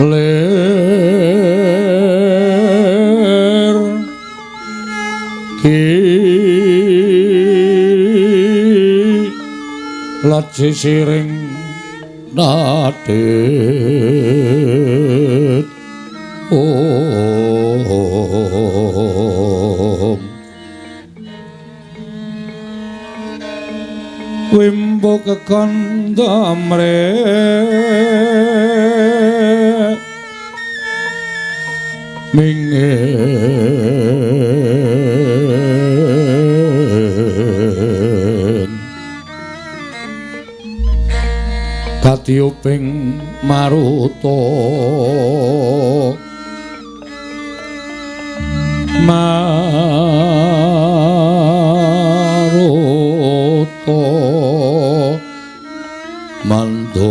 Lir ki sisiring nadit om wimbo kekandamre mingin katiuping maruta maruta mando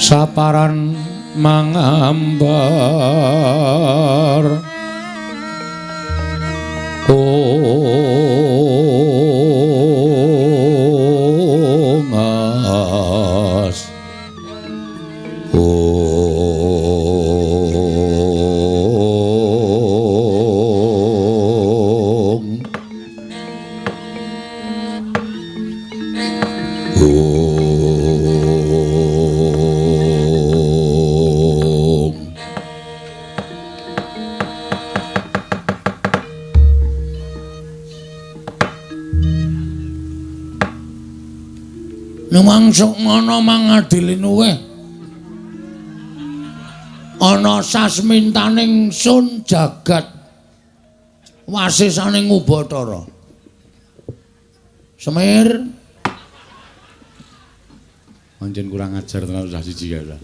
saparan mangambar ungas ung ung. Nuwang sukmana mangadili luweh ana sasmintaning sun jagat wasisaning Ubathara. Semir pancen kurang ajar tenan cah siji kae.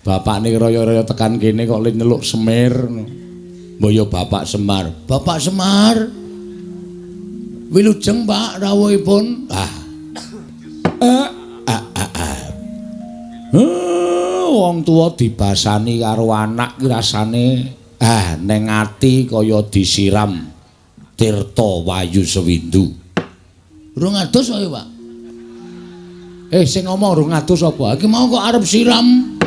Bapakne raya-raya tekan kene kok le nyeluk Semir. Mbok ya Bapak Semar. Bapak Semar. Wilujeng Pak rawuhipun. Ah. Wong tuwa dibasani karo anak ki rasane neng ati kaya disiram tirta wayu sewindu. Rung adus kok, Pak. Sing ngomong rung adus apa? Iki mau kok arep siram.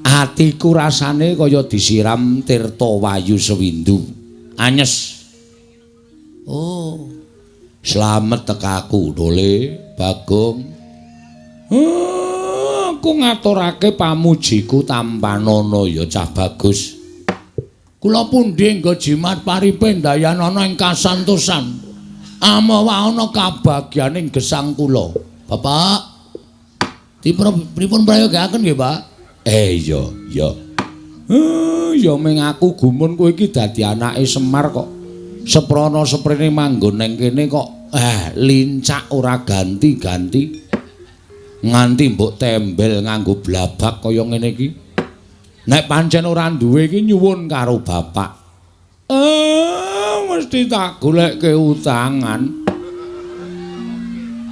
Atiku rasane kaya disiram tirta wayu sewindu. Anyes. Oh. Slamet tekaku Dole Bagong. Aku ngaturake pamujiku tampanana ya cah bagus. Kula pundi nggo jimat paripe ndayanana ing kasantosan. Amawa ana kabagyaning gesang kula. Bapak, pripun prayogaaken nggih, Pak? Iya, iya. Ya ming aku gumun kowe iki dadi anake Semar kok. Seprana seprene manggon nang kene kok lincak ora ganti-ganti. Nganti mbok tembel nganggo blabak kaya ngene iki. Nek pancen ora duwe iki nyuwun karo bapak. Mesti tak golekke utangan.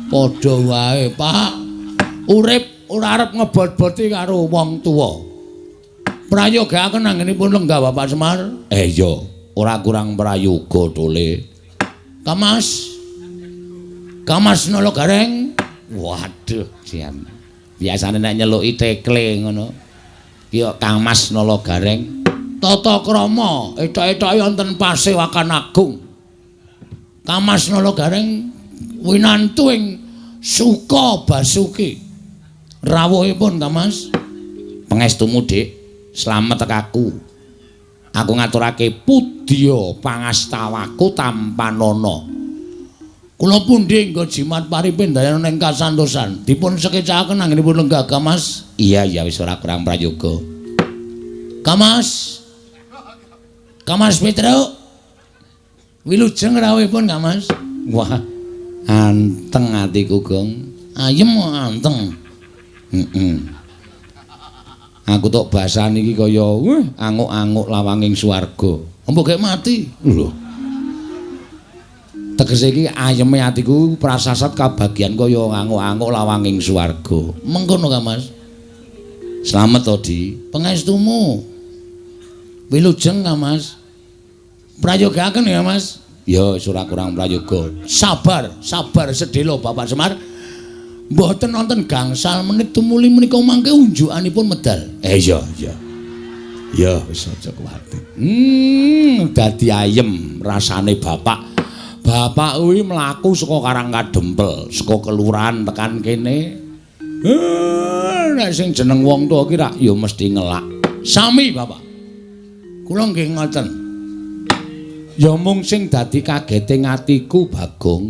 Padha wae, Pak. Urip ora arep ngebot-boti karo wong tuwa. Prayogaaken anggenipun lenggah Bapak Semar. Iya, ora kurang prayoga Dole. Kamas. Kamas Nala Gareng. Waduh, jan. Biasane nek nyeluki tekle ngono. Ki kok Kang Mas Nala Gareng. Tata krama etok-etoke wonten Pasewakan Agung. Kang Mas Nala Gareng winantu ing Suka Basuki. Rawuhipun Kang Mas. Pangestumu, Dik. Slamet tekaku. Aku ngaturake pudya pangastawaku tampanana. Kula pundi nggo jimat paripe ndayana ing kasantosan. Dipun sekecakaken anggenipun lenggah Kang Mas. Iya, iya wis ora kurang prayoga. Kang Mas. Kang Mas Petruk. Wilujeng rawuhipun Kang Mas. Wah, anteng atiku, Gong. Ayem anteng. Heeh. Aku tok basani iki kaya anguk-anguk lawanging swarga. Mbok gek mati. Lho. Tegese iki ayeme atiku prasasat kabagian kaya anguk-anguk lawanging swarga. Mengkono Kang Mas. Slamet to, Di. Pangestumu. Wilujeng Kang Mas. Prayogaaken ya, Mas. Ya wis ora kurang prayoga. Sabar, sabar sedhela Bapak Semar. Mboten wonten gangsal menit tumuli menika mangke unjukanipun medal. Iya, iya. Ya wis aja kuwatir. Dadi ayem rasane bapak. Bapak kuwi mlaku saka Karang Kadempel, saka kelurahan tekan kene. Nek sing jeneng wong tuwa ki rak ya mesti ngelak. Sami Bapak. Kula nggih ngoten. Ya mung sing dadi kagete atiku Bagong.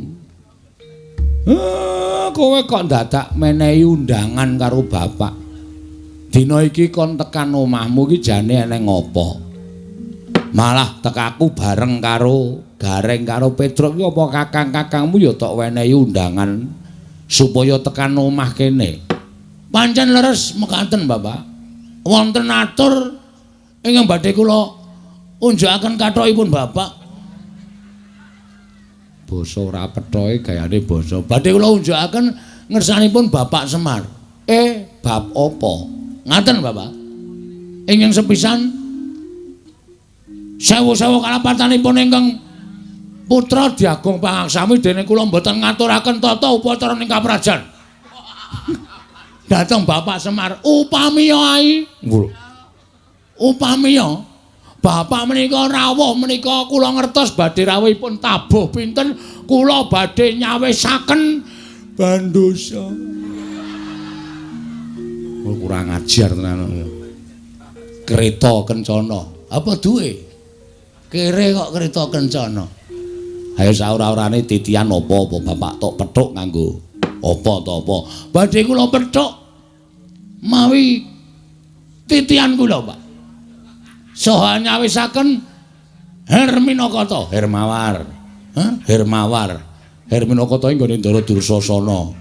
Kowe kok dadak menehi undangan karo bapak. Dina iki kon tekan omahmu iki jane eneng apa? Malah tekaku bareng karo Gareng karo Petruk iki apa kakang-kakangmu ya tok wenehi undangan supaya tekan omah kene. Pancen leres mekaten Bapak. Wonten atur ingkang badhe kula unjukaken kathokipun Bapak. Basa ora pethoke gayane basa. Badhe kula unjukaken ngersanipun Bapak Semar. Bab apa? Ngaten Bapak. Ingkang sepisan sewu-sewu kalapatanipun ingkang putra Diagung Pangaksami dene kula mboten ngaturaken tata upacara ing kaprajan. Dhateng Bapak Semar upamiya ai. Upamiya Bapak menika rawuh menika kula ngertos badhe rawuhipun tabuh pinten kula badhe nyawisaken bandosa. Oh, kurang ajar tenan. Kereta kencana. Apa duwe? Kere kok kereta kencana. Ayo saura-urane titian apa-apa bapak tok pethuk nganggo apa to apa. Badhe kula pethuk mawi titian kula, Pak. Saha nyawisaken Herminakata. Hermawar. Hah? Hermawar. Herminakata nggone Ndara Dursasana.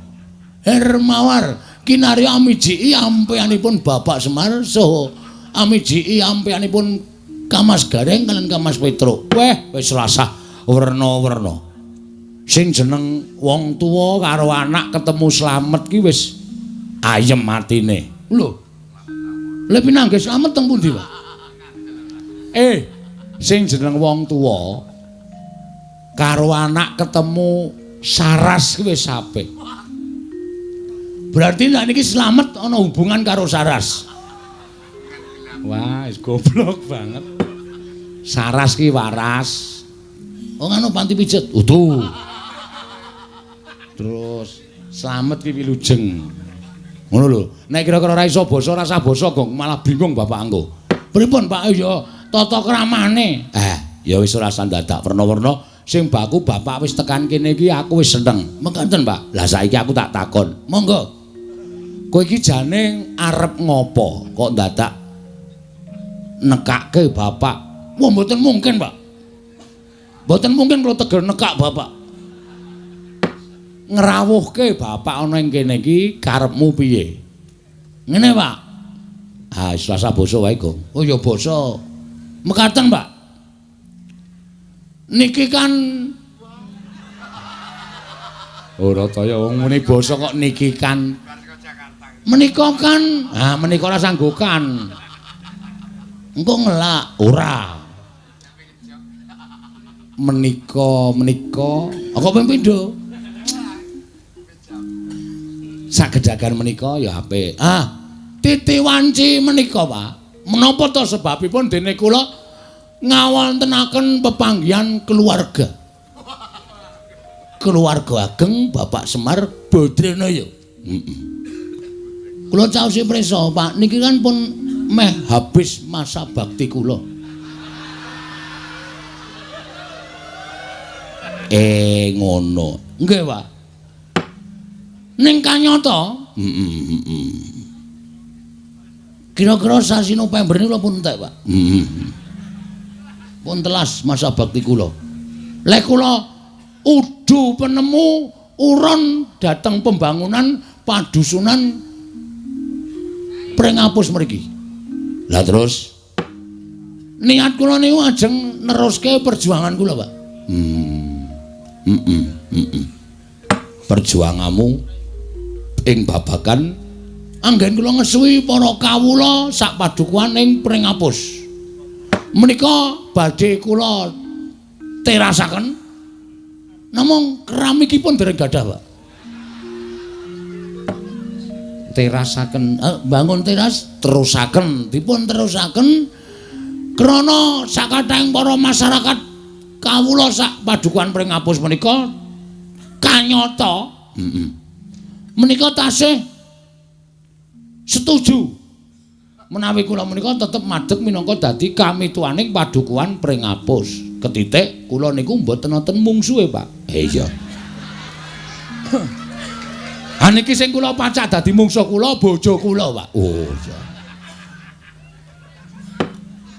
Hermawar kinarya amijiki ampeanipun Bapak Semar saha amijiki ampeanipun Kamas Gareng kalian Kamas Petruk. Weh, wis rasah werna-werna. Sing jeneng wong tuwa karo anak ketemu slamet ki wis ayem atine. Lho. Lha pinanggih slamet teng pundi, Pak? Sing jeneng wong tuwa karo anak ketemu saras ki wis apik. Berarti nek niki slamet ana hubungan karo saras. Wah, wis goblok banget. Saras ki waras. Oh ngono panti pijet. Utuh. Terus slamet ki wilujeng. Ngono lho. Nek kira-kira ora iso basa ora usah basa, Gong, malah bingung bapak engko. Pripun, Pak? Ya tata kramane. Ya wis ora usah dadak werna-werna. Sing baku bapak wis tekan kene iki aku wis seneng. Mekaten, Pak. Lah saiki aku tak takon. Monggo. Kowe iki jane arep ngopo kok dadak nekake bapak? Wah, mboten mungkin, Pak. Mboten mungkin kula tegel nekak bapak. Ngrawuhke bapak ana ing kene iki karepmu piye? Ngene, Pak. Ah, wis rasa basa wae, Gong. Oh ya basa. Mekaten, Pak. Niki kan ora kaya wong muni basa kok niki kan. Menika kan, ah menika ora sanggukan. Engko ngelak ora. Menika menika kok ping pindho? Sagedagan menika ya apik. Ah, titi wanci menika, Pak. Menapa to sebabipun dene kula ngawontenaken pepanggihan keluarga. Keluarga ageng Bapak Semar Badranaya. Heeh. Kula caosi prisa, Pak, niki kan pun meh habis masa bakti kula. Ngono. Nggih, Pak. Ning kanyata, Kira-kira sasi November niku pun entek, Pak. Pun telas masa bakti kula. Lek kula udu penemu urun dateng pembangunan padusunan Pringapus mriki. Lah terus niat kula niku ajeng neruske perjuangan kula, Pak. Perjuanganmu ing babagan anggen kula ngesuwi para kawula sak padukuhan ing Pringapus. Menika badhe kula terasaken Namung keramikipun dereng gadah, Pak. Terasaken, bangun teras terusaken, dipun terusaken krana sakathahing para masyarakat kawula sak Padukuhan Pringapus menika kanyata. Menika tasih setuju menawi kula menika tetep madeg minangka dadi kamituwaning Padukuhan Pringapus. Ketitik kula niku mboten wonten mungsuhe, Pak. Iya. Ha niki sing kula pacak dadi mungsuh kula bojo kula, Pak. Oh iya.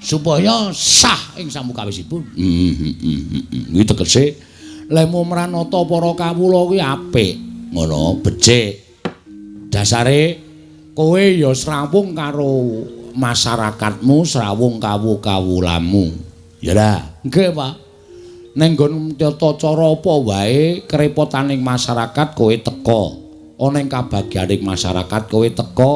Supaya sah ing samukawisipun. Kuwi tegese lemu mranata para kawula kuwi apik, ngono, becik. Dasare kowe ya srawung karo masyarakatmu, srawung kawu-kawulamu. Ya lah, nggih, Pak. Ning nggon tata cara apa wae kerepotaning masyarakat kowe teka. Ana ing kabagyaning masyarakat kowe teka.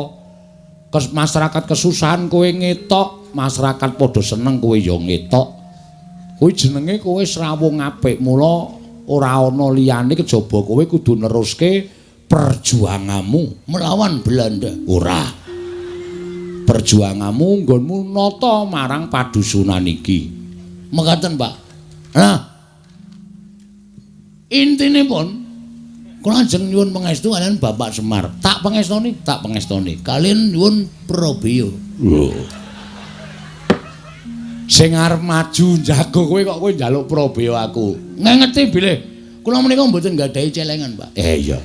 Masyarakat kesusahan kowe ngetok, masyarakat padha seneng kowe ya ngetok. Kuwi jenenge kowe srawung apik, mula ora ana liyane kejaba kowe kudu neruske perjuanganmu melawan Belanda. Ora. Perjuanganmu nggonmu nata marang padusunan iki. Mekaten, Pak. Nah, intinipun kula ajeng nyuwun pangestu kaliyan Bapak Semar. Tak pangestoni, tak pangestoni. Kaliyan nyuwun prabeya. Lho. Sing arep maju njago kowe kok kowe njaluk prabeya aku. Ngengeti bilih kula menika mboten nggadahi celengan, Pak. Iya.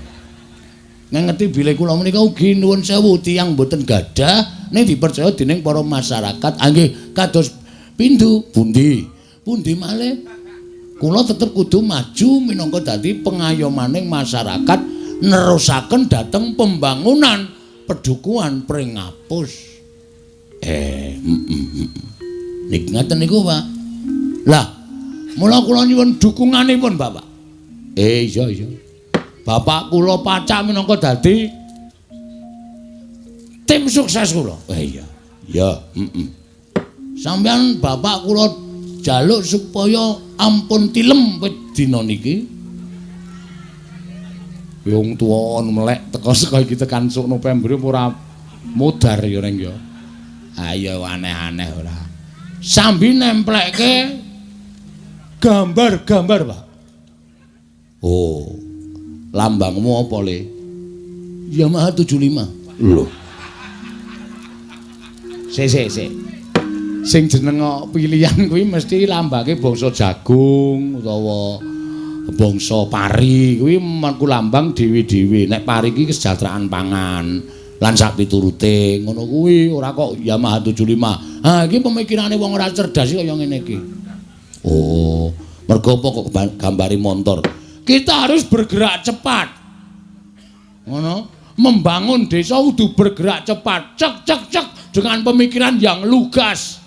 Ngengeti bilih kula menika ugi nuwun sewu tiyang mboten gadah ning dipercaya dening para masyarakat. Ah nggih, kados pindhu pundi? Pundi malih? Kula tetep kudu maju minangka dadi pengayomaning masyarakat nerusaken dhateng pembangunan Pedukuhan Pringapus. Niki ngaten niku, Pak. Lah, mula kula nyuwun dukunganipun, Bapak. Iya iya. Bapak kula pacak minangka dadi tim sukses kula. Iya. Ya, Sampeyan bapak kula jaluk supaya ampun tilem wit dina niki. Wong tuwa melek teko saka iki tekan sok November ora modar ya ning ya. Ayo aneh-aneh ora. Sambi nemplekke gambar-gambar, Pak. Oh. Lambangmu apa, Le? Yamaha 75. Lho. Sik sik sik. Sing jeneng pilihan kuwi mesti lambange bangsa jagung utawa bangsa pari kuwi mengku lambang dhewe-dhewe. Nek pari iki kesejahteraan pangan lan sak piturute ngono kuwi ora kok Yamaha 75. Ha iki pemikirane wong ora cerdas iki kaya ngene iki. Oh, mergo apa kok gambare montor? Kita harus bergerak cepat. Ngono, membangun desa kudu bergerak cepat. Cek cek cek dengan pemikiran yang lugas.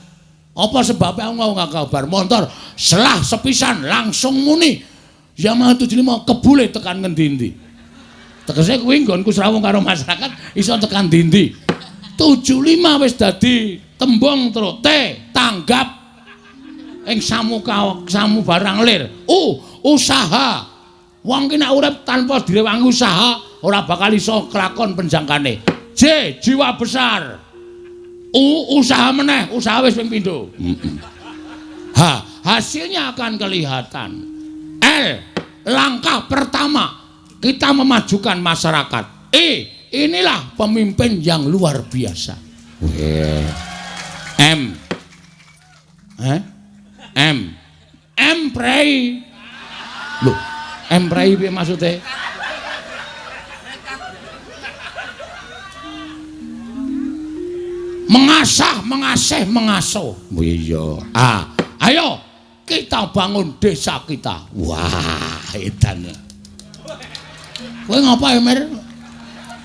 Apa sebabnya aku ngomong kabar motor selah sepisan langsung muni Yamaha 75 kebule tekan ngendi-endi. Tegese kuwi nggonku srawung karo masyarakat iso tekan ndi-ndi. 75 wis dadi tembung terus T tanggap ing samu samu barang lir. U usaha. Wong ki nek urip tanpa direwangi usaha ora bakal iso kelakon penjangkane. J jiwa besar. U usaha meneh, usaha wis ping pindho. H hasilnya akan kelihatan. L langkah pertama kita memajukan masyarakat. E inilah pemimpin yang luar biasa. M M M prei. Loh, M prei piye maksude? Mengasah, mengasih, mengasuh. Iya. Ah, ayo kita bangun desa kita. Wah, edan. Kowe ngapa ya, Mir?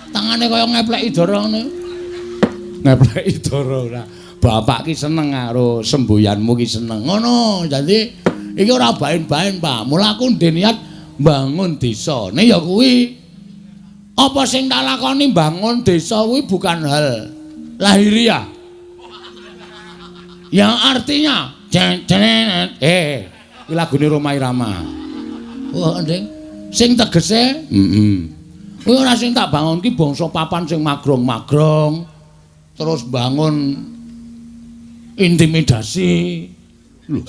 Tangane kaya ngepleki dara ngene. Ngepleki dara ora. Bapak ki seneng karo semboyanmu ki seneng. Ngono, dadi iki ora baen-baen, Pak. Mula aku ndek niat bangun desa. Nek ya kuwi apa sing tak lakoni bangun desa kuwi bukan hal lahiriah. Yang artinya iki lagune Rhoma Irama. Wah, Nding. Sing tegese, heeh. Kuwi ora sing tak bangun ki bangsa papan sing magrong-magrong. Terus bangun intimidasi. Lho.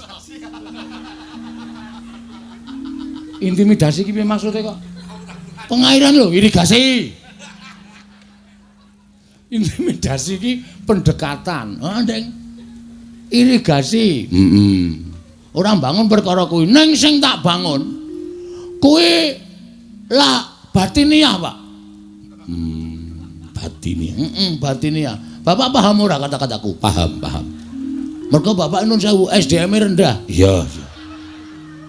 Intimidasi ki piye maksude kok? Pengairan lho, irigasi. Intimidasi ki pendekatan. Ah, Nding. Irigasi. Heeh. Ora bangun perkara kuwi. Ning sing tak bangun kuwi lah batiniah, Pak. Batiniah. Heeh, batiniah. Bapak paham ora kata-kataku? Paham, paham. Mergo bapak nun sewu SDM-e rendah. Iya, iya.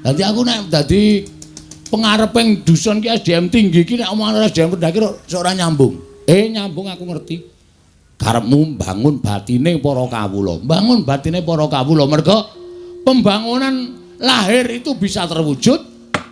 Dadi aku nek dadi pengareping dusun ki SDM tinggi ki nek omongan SDM rendah ki ora nyambung. Nyambung aku ngerti. Karepmu bangun batine para kawula. Bangun batine para kawula mergo pembangunan lahir itu bisa terwujud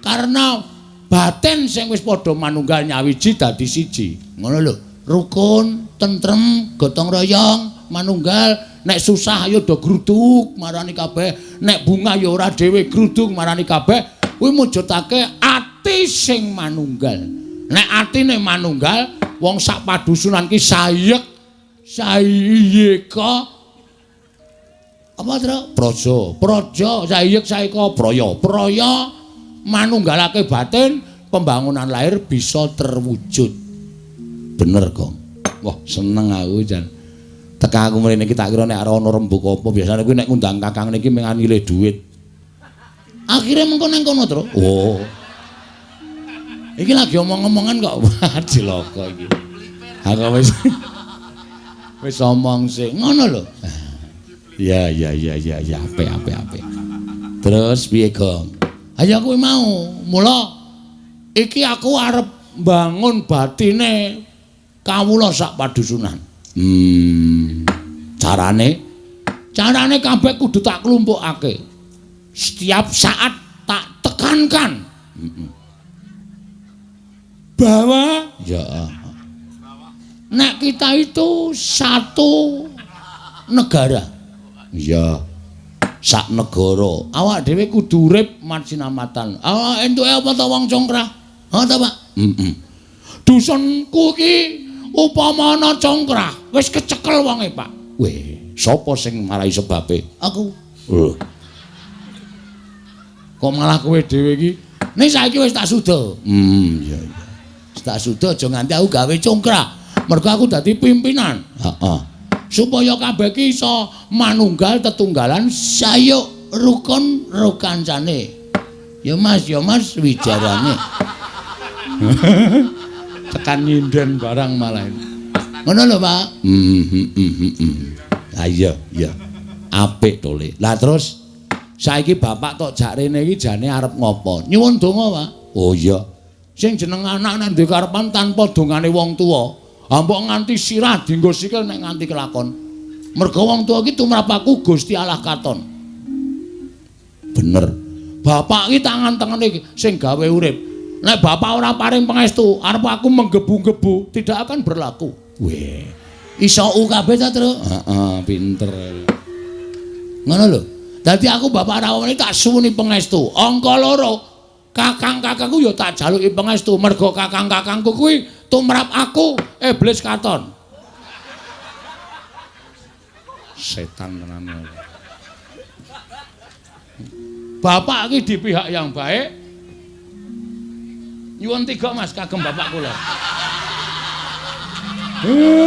karena batin sing wis padha manunggal nyawiji dadi siji. Ngono lho. Rukun, tentrem, gotong royong, manunggal, nek susah ayo do gruduk marani kabeh, nek bunga ya ora dhewe gruduk marani kabeh, kuwi mujudake ati sing manunggal. Nek atine manunggal, wong sak padusunan ki sayek sayeka apa tro? Praja, praja sayek saeka praya, praya manunggalake batin, pembangunan lahir bisa terwujud. Bener, Gong. Wah, seneng aku jan. Teka aku mrene iki tak kira nek arep ana rembug apa, biasane kuwi nek ngundang kakang niki mung nilih duit. Akhire mengko nang kono, Tru. Oh. Iki lagi omong-omongan kok. Wah, cilaka iki. Aku wis wis omong sing ngono lho. Ya ya ya ya ya, apik apik apik. Terus piye, Gong? Ayo kuwi mau. Mula iki aku arep bangun batine kawula sak padusunan. Carane? Carane kabeh kudu tak klumpukake. Setiap saat tak tekankan. Bahwa ya nek kita itu satu negara. Iya. Sak negara. Awak dhewe kudu urip marsinamatan. Awak entuke apa ta wong congkrah? Ha ta, Pak? Heeh. Dusunku iki upama ana congkrah, wis kecekel wonge, Pak. Weh, sapa sing marai sebabe? Aku. Lho. Kok malah kowe dhewe iki? Ning saiki wis tak suda. Iya iya. Wis tak suda aja nganti aku gawe congkrah. Mergo aku dadi pimpinan. Heeh. Supaya kabeh iki iso manunggal tetunggalan sayuk rukun rukancane. Ya Mas, ya Mas wijarane. Tekan nyinden barang malah. Ngono lho, Pak. Ha iya, iya. Apik to, Le. Lah terus saiki bapak tok jak rene iki jane arep ngopo? Nyuwun donga, Pak. Oh iya. Sing jeneng anak nek duwe karepan tanpa dongane wong tuwa, mbok nganti sirah dienggo sikil nek nganti kelakon. Mergo wong tuwa iki tumrap aku Gusti Allah katon. Bener. Bapak iki tangan-tangane sing gawe urip. Nek bapak ora paring pangestu, arep aku menggebu-gebu tidak akan berlaku. Weh. Iso u kabeh ta, Tru? Heeh, pinter. Ngono lho. Dadi aku bapak rawuh tak suwuni pangestu. Angka loro, kakang-kakangku ya tak jaluki pangestu. Mergo kakang-kakangku kuwi tumrap aku iblis katon. Setan tenan. Bapak iki di pihak yang baik. Nyuwun tiga Mas kagem bapak kula.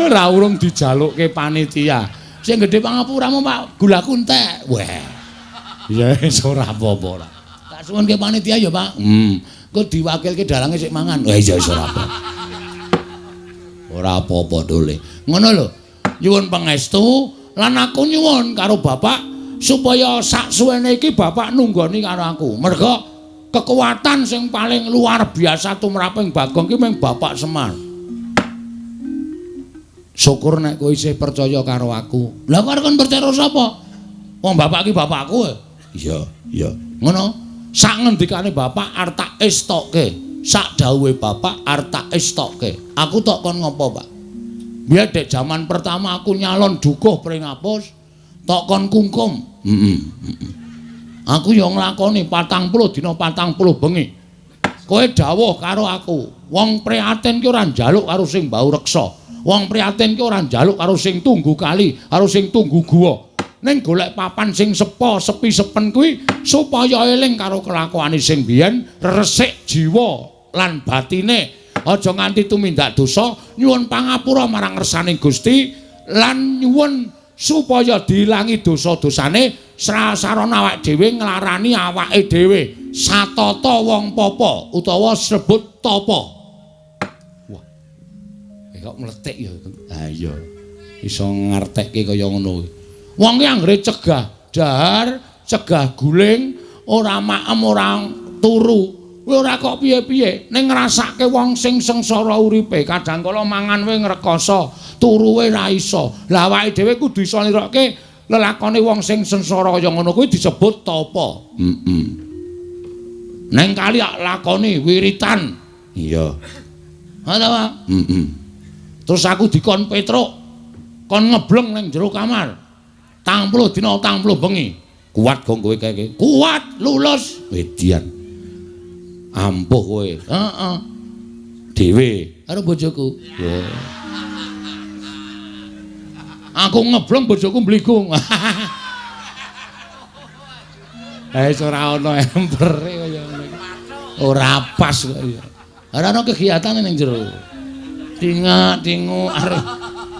Ra urung dijalukke panitia. Sing gedhe pangapuramu Pak, gulaku entek. Weh. Ya wis ora apa-apa ora. Tak suwunke panitia ya, Pak. Engko diwakilke dalange sik mangan. Wah iya wis ora apa. Ora apa-apa dole. Ngono lho. Nyuwun pangestu lan aku nyuwun karo bapak supaya sak suwene iki bapak nunggoni karo aku. Mergo kekuatan sing paling luar biasa tumraping Bagong ki mung Bapak Semar. Syukur nek kowe isih percaya karo aku. Lah kok arep kon percaya sapa? Wong bapak ki bapakku. Iya, iya. Ngono. Sak ngendikane bapak arep tak estokke. Sak dawuhe bapak arep tak estokke. Aku tok kon ngopo, Pak? Biyen dek jaman pertama aku nyalon dukuh Pringapus, tok kon kungkum. Heeh. Aku ya nglakoni 40 dina 40 bengi. Kowe dawuh karo aku, wong prihatin ki ora njaluk karo sing bau reksa. Wong prihatin ki ora njaluk karo sing tunggu kali, karo sing tunggu guwa. Ning golek papan sing sepo, sepi sepen kuwi supaya eling karo kelakuane sing biyen, resik jiwa lan batine. Aja nganti tumindak dosa, nyuwun pangapura marang ngersane Gusti lan nyuwun supaya diilangi dosa-dosane. Sarana awake dhewe nglarani awake dhewe satata wong papa utawa sebut tapa. Wah. Kok mletik ya. Ha iya. Iso ngertekke kaya ngono kuwi. Wong ki anggere cegah dahar, cegah guling, ora maem, ora turu. Kuwi ora kok piye-piye, ning ngrasake wong sing sengsara uripe, kadang kala mangan wae ngrekoso, turu wae ra iso. Lah awake dhewe kudu iso nirokke lelakone wong sing sengsara kaya ngono kuwi disebut tapa. Heeh. Neng kali lakoni wiritan. Iya. Ha ta, Pak? Heeh. Terus aku dikon Petruk, kon ngebleng ning jero kamar. 40 dina 40 bengi. Kuat gong kowe kae? Kuat, lulus. Edian. Ampuh kowe. Heeh. Dhewe karo bojoku. Yo. Aku ngebleng bojoku mbligung. Eh ora ana empere kaya ngono iki. Ora pas kok ya. Ora ana kegiatan ning jero. Tingak-tingu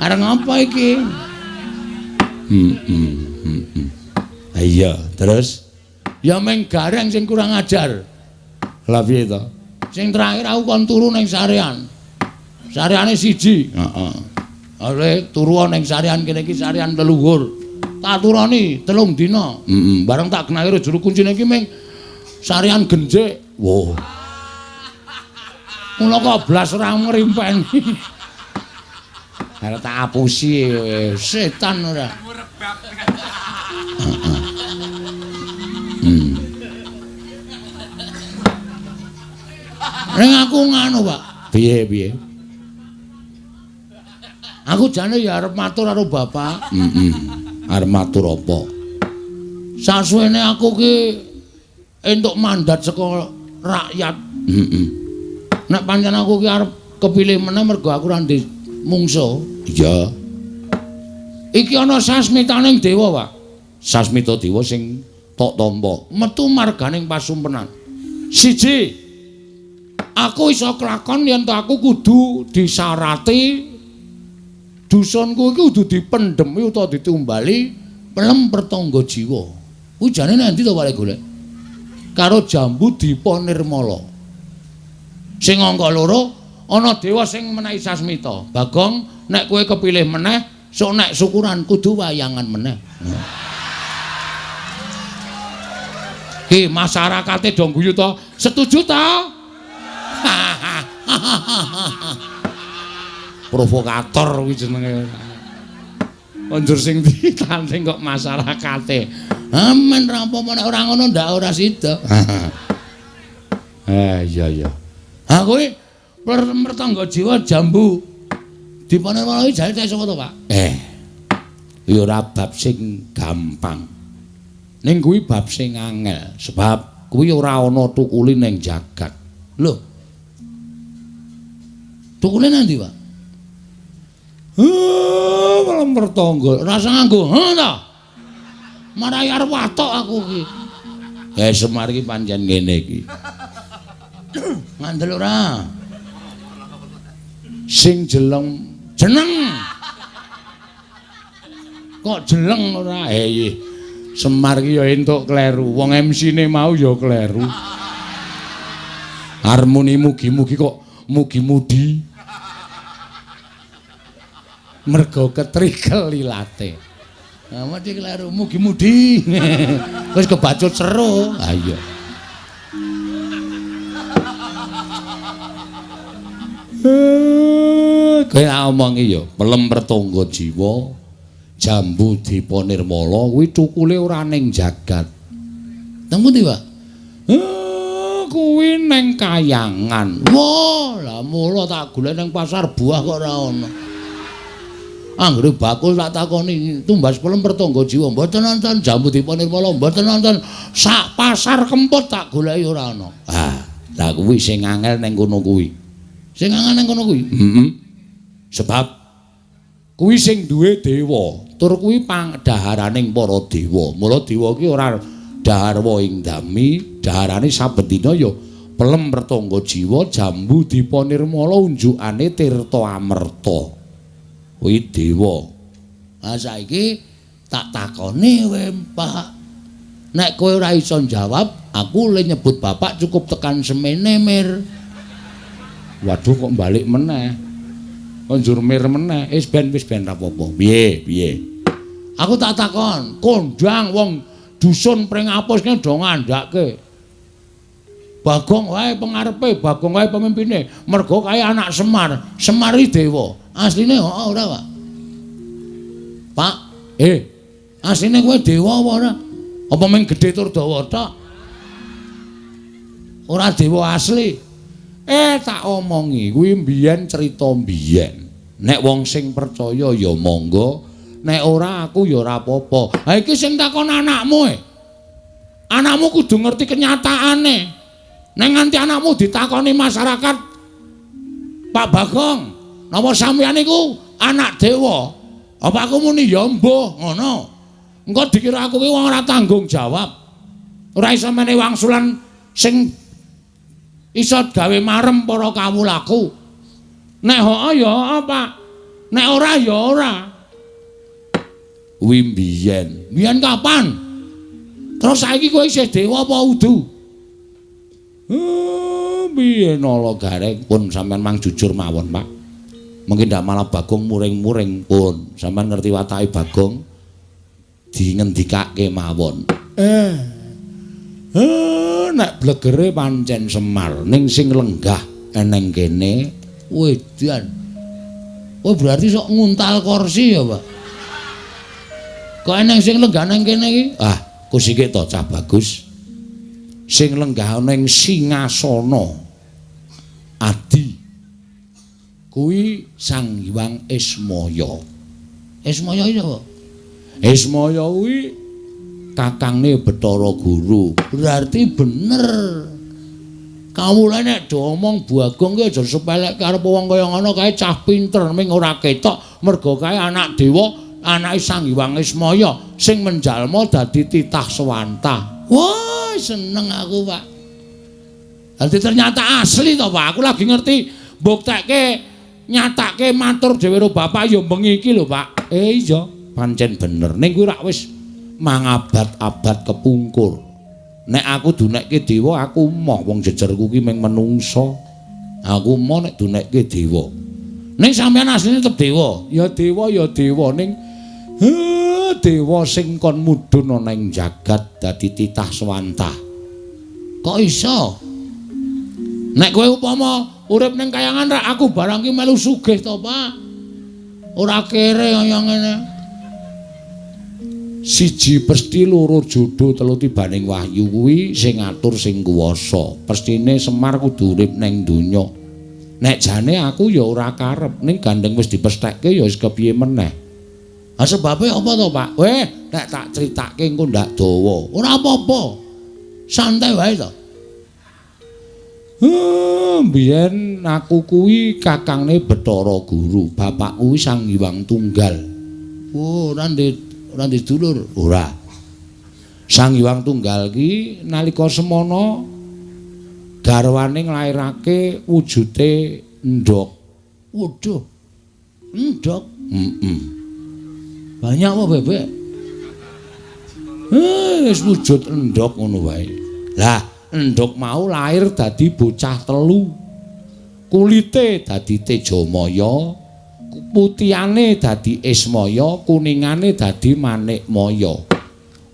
arep ngapa iki? Iya, terus ya meng gareng sing kurang ajar. Lah piye to? Sing terakhir aku kon turu ning sarean. Sareane siji. Heeh. Ale turu ning sarean kene iki sarean leluhur. Tak turoni 3 dina. Heeh. Bareng tak genake juru kuncine iki meng sarean genjik. Wah. Mula kok blas ora ngrimpeni. Arep tak apusi setan ora. Ning aku nganu, Pak. Piye piye? Aku jane ya arep matur karo bapak. Heeh. Arep matur apa? Sasuwene aku ki entuk mandat saka rakyat. Heeh. Nek pancen aku ki arep kepilih meneh mergo aku ora ndek mungsuh. Iya. Iki ana sasmitaning dewa, Pak. Sasmita dewa sing tok tampa metu marganing pasumpenan. Siji, aku iso kelakon yen to aku kudu disarati dusunku iki kudu dipendhemi utawa ditumbali pelem pertangga jiwa. Kuwi jane nang endi to Pak golek? Karo jambu Dipa Nirmala. Sing angka 2 ana dewa sing menehi sasmita. Bagong, nek kowe kepilih meneh, sok nek syukuran kudu wayangan meneh. Ki masyarakate do guyu to? Setuju ta? Provokator kuwi jenenge. Njur sing ditanding kok masyarakate. Amen ra apa-apa nek ora ngono ndak ora sida. Iya iya. Ha kuwi mertangga jiwa jambu Dipa Nirmala iki jane sapa to, Pak? Ya ora bab sing gampang. Ning kuwi bab sing angel, sebab kuwi ora ana tukule ning jagat. Lho. Tukule nang ndi, Pak? Malah mertangga. Rasa nganggo, ha ta? Marai arep watok aku iki. Semar iki pancen ngene iki. Ngandel ora? Sing jeleng jeneng. Kok jeleng ora? Semar iki ya entuk kleru. Wong MC-ne mau ya kleru. Harmoni mugi-mugi kok mugi-mudi. Mergo ketrikel ilate. Nah, mesti kleru mugi-mudi. Wis kebacut seru. Ha iya. Kowe tak omongi ya, pelem pertangga jiwa, jambu Dipa Nirmala kuwi cukule ora ning jagat. Nang pundi, Pak? Kuwi ning kayangan. Wah, lah mula tak golek ning pasar buah kok ora ana. Anggere bakul tak takoni tumbas pelem pertangga jiwa, mboten nonton jambu Dipa Nirmala, mboten nonton sak pasar Kemput tak goleki ora ana. Ah. Lah kuwi sing angel ning kono kuwi. Sing angel ning kono kuwi? Heeh. Sebab kuwi sing duwe dewa, tur kuwi pangdaharaning para dewa. Mula dewa ki ora dahar ing dami, daharane saben dina ya pelem pertangga jiwa, jambu dipa nirmala unjukane tirta amerta. Kuwi dewa. Ha saiki tak takoni kowe, Pak. Nek kowe ora iso njawab, aku le nyebut bapak cukup tekan semene, Mir. Waduh kok balik meneh. Kok njur mir meneh. Wis ben ra apa-apa. Piye, piye? Aku tak takon, kondang wong dusun Pringapus ki do ngandhake. Bagong wae pengarepe, Bagong wae pemimpine. Mergo kae anak Semar, Semar iki dewa. Asline heeh ora, Pak? Pak, asline kowe dewa apa ora? Apa mung gedhe tur dawa tok? Ora dewa asli. Tak omongi, kuwi mbiyen crita mbiyen. Nek wong sing percaya ya monggo, nek ora aku ya ora apa-apa. Ha iki sing takon anakmu e. Anakmu kudu ngerti kenyataane. Nek nganti anakmu ditakoni masyarakat, Pak Bagong, napa sampeyan niku anak dewa? Apa aku muni ya mbuh ngono. Engko dikira aku ki wong ora tanggung jawab. Ora iso menehi wangsulan sing iso gawe marem para kawulaku. Nek heeh ya heeh, Pak. Nek ora ya ora. Kuwi mbiyen. Mbiyen kapan? Terus saiki kowe isih dewa apa udu? Mbiyen ala gareng pun sampean mang jujur mawon, Pak. Mungkin ndak malah Bagong muring-muring pun. Sampean ngerti watake Bagong dingendikake mawon. Nek blegere pancen Semar, ning sing lenggah eneng kene wedan. Oh berarti sok nguntal kursi ya, Pak. Kok eneng sing lenggah nang kene iki? Ah, kusike to cah bagus. Sing lenggah ning singasana adi kuwi Sang Hyang Ismaya. Ismaya iki sapa? Ismaya kuwi kakangne Bathara Guru. Berarti bener. Kawula nek do omong Bagong ki aja sepelekke arep wong kaya ngono kae cah pinter ming ora ketok mergo kae anak dewa, anake Sang Hyang Ismaya sing menjalma dadi titah swantah. Wah, seneng aku, Pak. Dadi ternyata asli to, Pak. Aku lagi ngerti mbuktekke nyatake matur dhewe karo bapak ya bengi iki lho, Pak. Iya, pancen bener. Ning kuwi rak wis mangabad-abad kepungkur. Nek aku dunekke dewa, aku moh wong jejerku ki mung menungsa. Aku moh nek dunekke dewa. Ning sampeyan asline tetep dewa. Ya dewa ya dewa ning dewa sing kon mudhun ana ing jagat dadi titah swantah. Kok iso? Nek kowe upama urip ning kayangan rak aku barang ki melu sugih to, Pak. Ora kere kaya ngene. Siji pesti loro jodo telu tibaning wahyu kuwi sing ngatur sing kuwasa. Pestine Semar kudu urip ning donya. Nek jane aku ya ora karep, ning gandeng wis dipesthekke ya wis kepiye meneh. Ha sebabe apa to, Pak? Weh, nek tak critake engko ndak dawa. Ora apa-apa. Santai wae to. Mbiyen aku kuwi kakangne Bathara Guru, bapakku kuwi Sang Hyang Tunggal. Oh, ora ndek dulur. Ora. Sang Hyang Tunggal ki nalika semana garwane nglairake wujute endhog. Waduh. Endhog? Heeh. Banyak apa bebek? Wis wujud endhog ngono wae. Lah, endhog mau lahir dadi bocah telu. Kulite dadi Tejamaya, putihane dadi Ismaya, kuningane dadi Manikmaya.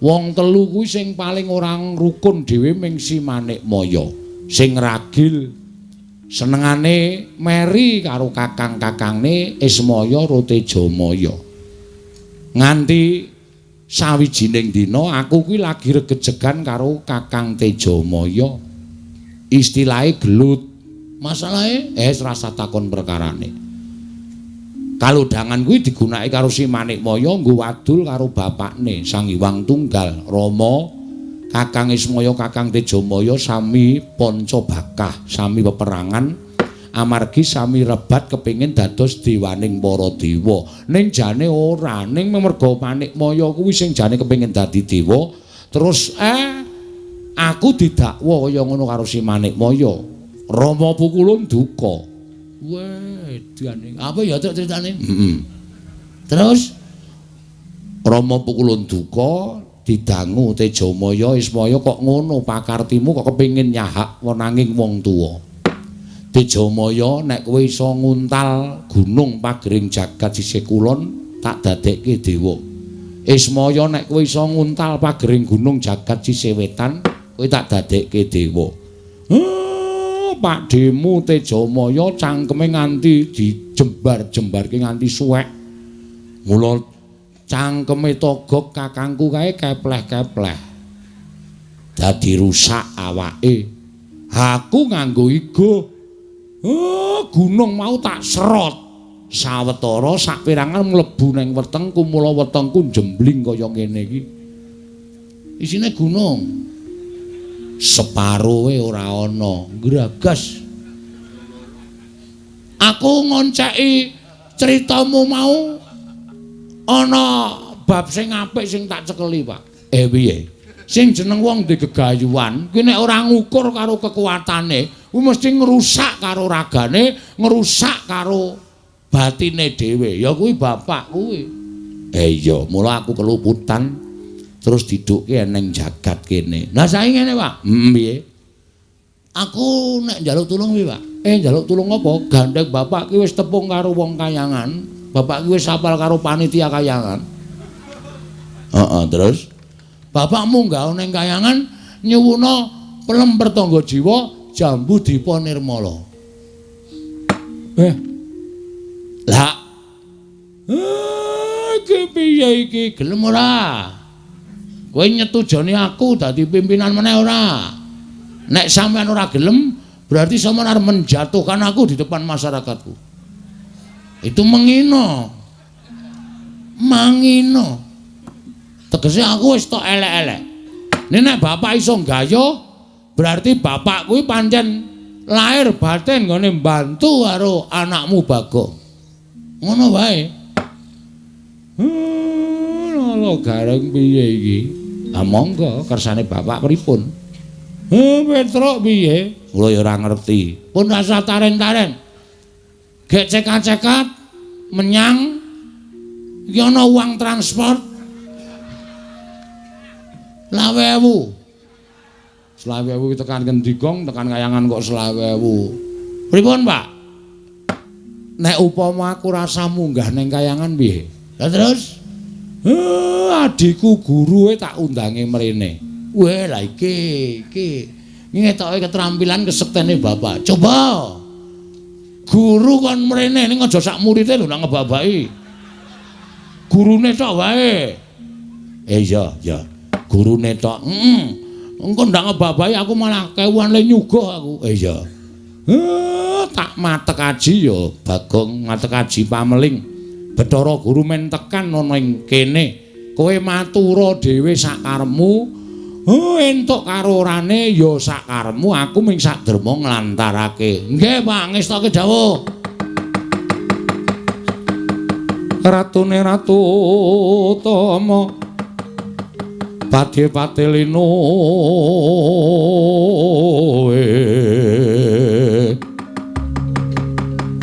Wong telu kuwi sing paling ora rukun dhewe ming si Manikmaya. Sing ragil senengane meri karo kakang-kakangne Ismaya ro Tejamaya. Nganti sawijining dina aku kuwi lagi regejegan karo Kakang Tejamaya. Istilahe gelut. Masalahe rasa takon perkarane. Kalodhangan kuwi digunakake karo si Manikmaya nggo wadul karo bapakne Sang Hyang Tunggal Rama. Kakang Ismaya, Kakang Tejamaya sami panca bakah, sami peperangan amargi sami rebat kepengin dados dewaning para dewa. Ning jane ora, ning merga Manikmaya kuwi sing jane kepengin dadi dewa, terus aku didakwa kaya ngono karo si Manikmaya. Rama Pukulun duka. Weh, edan. Apa ya truk critane? Heeh. Terus Rama Pukulun duka didangu Tejamaya, Ismaya kok ngono pakartimu kok kepengin nyahak wenanging wong tuwa. Tejamaya nek kowe iso nguntal gunung pagering jagat sisih kulon tak dadekke dewa. Ismaya nek kowe iso nguntal pagering gunung jagat sisih wetan kowe tak dadekke dewa. Pakdhemu Tejamaya cangkeme nganti dijembar-jembarke nganti suwek. Mula cangkeme Togog kakangku kae kepleh-kepleh. Dadi rusak awake. Aku nganggo igo. Gunung mau tak serot. Sawetara saperangan mlebu nang wetengku, mula wetengku jembling kaya ngene iki. Isine gunung. Separoe ora ana, gragas. Aku ngonceki critamu mau ana bab sing apik sing tak cekeli, Pak. Piye? Sing jeneng wong di gegayuhan kuwi nek ora ngukur karo kekuatane, kuwi mesti ngrusak karo ragane, ngrusak karo batine dhewe. Ya kuwi bapak kuwi. Iya, mula aku keluputan terus didukke neng jagat kene. Lah saiki ngene, Pak. Piye? Aku nek njaluk tulung piye, Pak? Njaluk tulung apa? Gandeng bapak ki wis tepung karo wong kayangan. Bapak ki wis apal karo panitia kayangan. Heeh, terus bapak munggah ning kayangan nyuwuna pelem pertangga jiwa jambu dipa nirmala. Lah. Iki piye iki? Gelem ora? Kowe nyetujoni aku dadi pimpinan meneh ora? Nek sampean ora gelem, berarti sampean arep menjatuhkan aku di depan masyarakatku. Itu mengino. Mangino. Tegese aku wis tok elek-elek. Nek bapak iso nggayuh, berarti bapak kuwi pancen lahir batin nggone mbantu karo anakmu Bagong. Ngono wae. Lho gareng piye iki? Ah monggo kersane bapak pripun? Petruk piye? Kula ya ora ngerti. Pun rasa taren-taren. Gek cekat-cekat menyang iki ana uang transport 20.000. 20.000 tekan ngendi gong, tekan kayangan kok 20.000. Pripun, Pak? Nek upama aku rasa munggah ning kayangan piye? Lah terus adikku gurue tak undange mrene. Weh, lah iki iki ngetoke keterampilan kesektene bapak. Coba guru kon mrene ning aja sak murite lho nang ngebabaki. Gurune tok wae. Iya, iya. Gurune tok. Heeh. Engko ndak ngebabaki aku malah kewuan le nyuguh aku. Iya. Tak matek aji ya, Bagong matek aji pameling. Bathara Guru men tekan ana ing kene. Kowe matura dhewe sakarepmu. Entuk karo orane ya sakarepmu, aku ming sak derma nglantarake. Nggih, Pak, ngestoke dawuh. Ratune Ratu Tama badhe patelino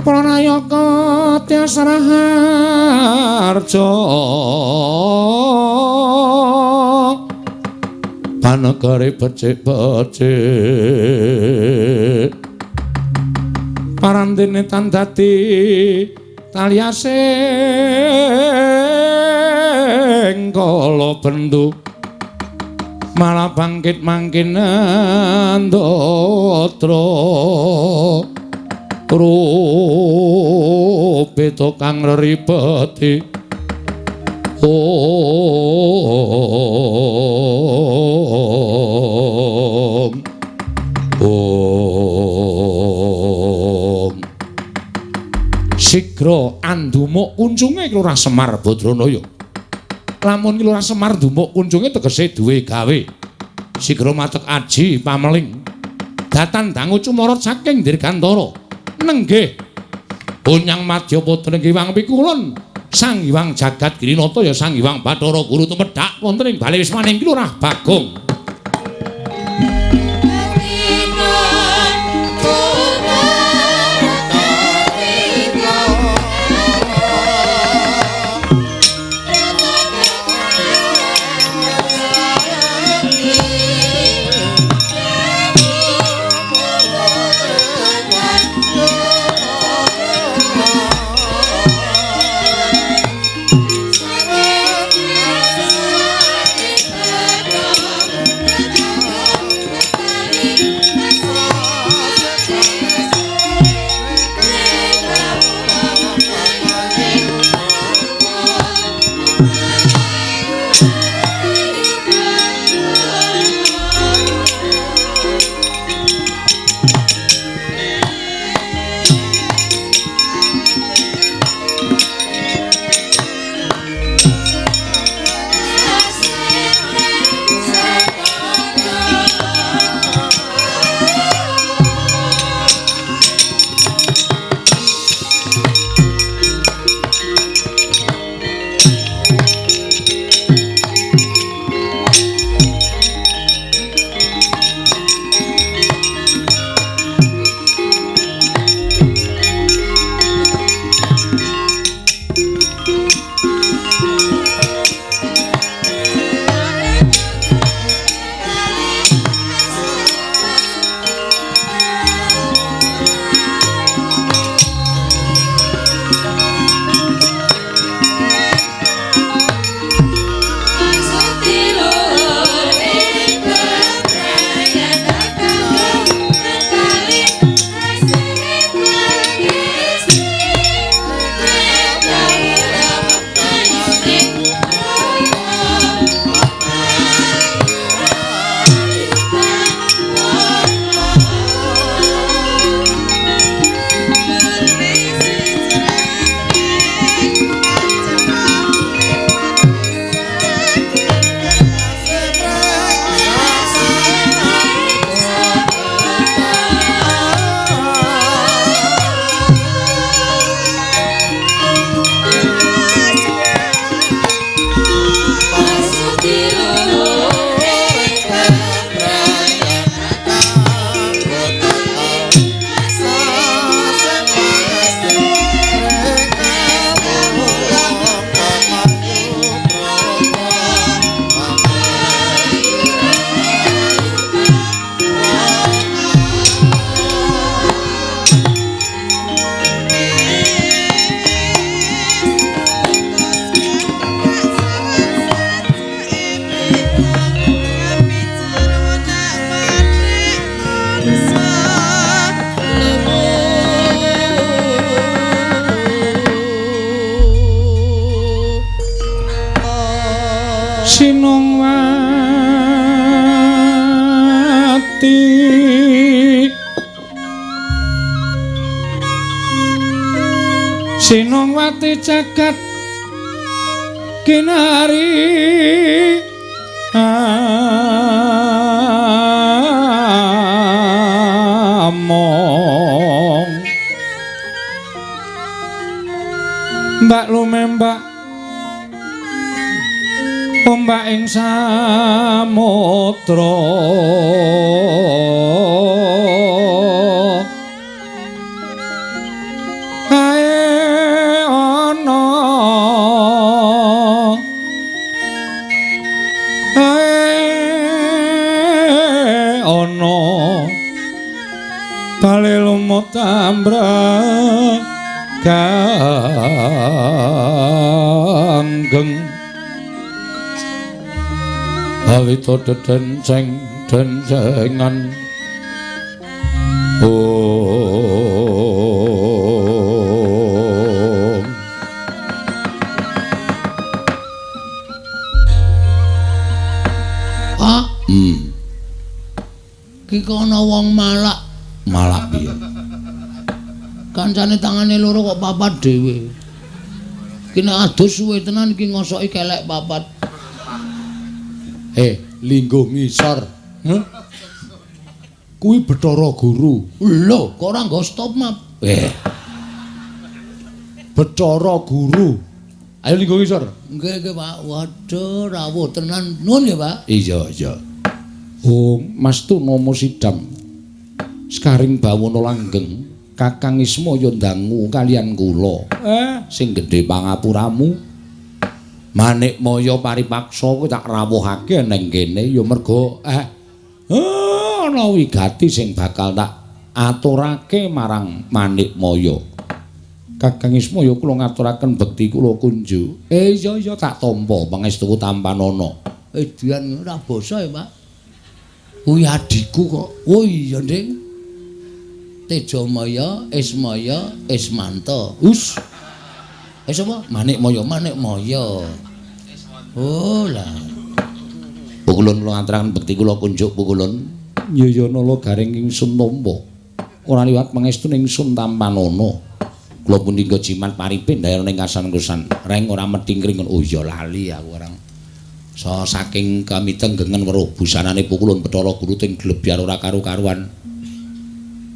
Pranayaka Tyas Raharja panegare becik-becik parandene tan dadi taliasing kala bendu malah bangkit mangkin andatra rupe kang reribeti. Om Om sigra andumuk kuncunge Lurah Semar Badranaya. Lamun Lurah Semar ndumuk kuncunge tegese duwe gawe. Sigra matek aji pameling. Datan dangu cumorot saking Dirgantara. Nenggih Onyang Madya Putra Hyang Pikulun Sang Hyang Jagat Girinata ya Sang Hyang Bathara Guru tumedhak wonten ing bale wismaning Lurah Bagong. Sinongwati jagat kinari among mbak lumembak ombak ing samudra tambra ganggeng awito dedenceng dencengan om. Pak, ki kono wong malak. Malak piye? Kancane tangane loro kok papat dhewe. Ki nek adus suwe tenan iki ngosoki kelek papat. Lingguh ngisor. Hah? Kuwi Bathara Guru. Lho, kok ora nggo stop map? Bathara Guru. Ayo linggo ngisor. Nggih, nggih, Pak. Waduh, rawuh tenan. Nuwun nggih, Pak. Iya, iya. Oh, Mas Tunama Sidam. Sekaring bawana langgeng, Kakang Ismaya ndangu kaliyan kula. Sing gedhe pangapuramu. Manikmaya paripaksa kuwi tak rawuhake ning kene ya merga ana wigati sing bakal tak aturake marang Manikmaya. Kakang Ismaya kula ngaturaken bekti kula kunjuk. Iya iya tak tampa pangestuku tampanana. Edian ora basa ya, Pak. Kuwi adhiku kok. Oh iya, Ding. Tejamaya, Ismaya, Ismanta. Us. Wis apa? Manikmaya, Manikmaya. Oh lah. Pukulun kula ngaturaken bekti kula kunjuk pukulun. Ya ya nala garing ingsun tampa. Ora liwat pangestu ingsun tampanana. Kula punika jimat paripe ndayana ing kasan-kusan. Reng ora methingkring. Oh iya lali aku orang. So saking kamitenggengen weruh busanane Pukulun Bathara Guru ting glebyar ora karu-karuan.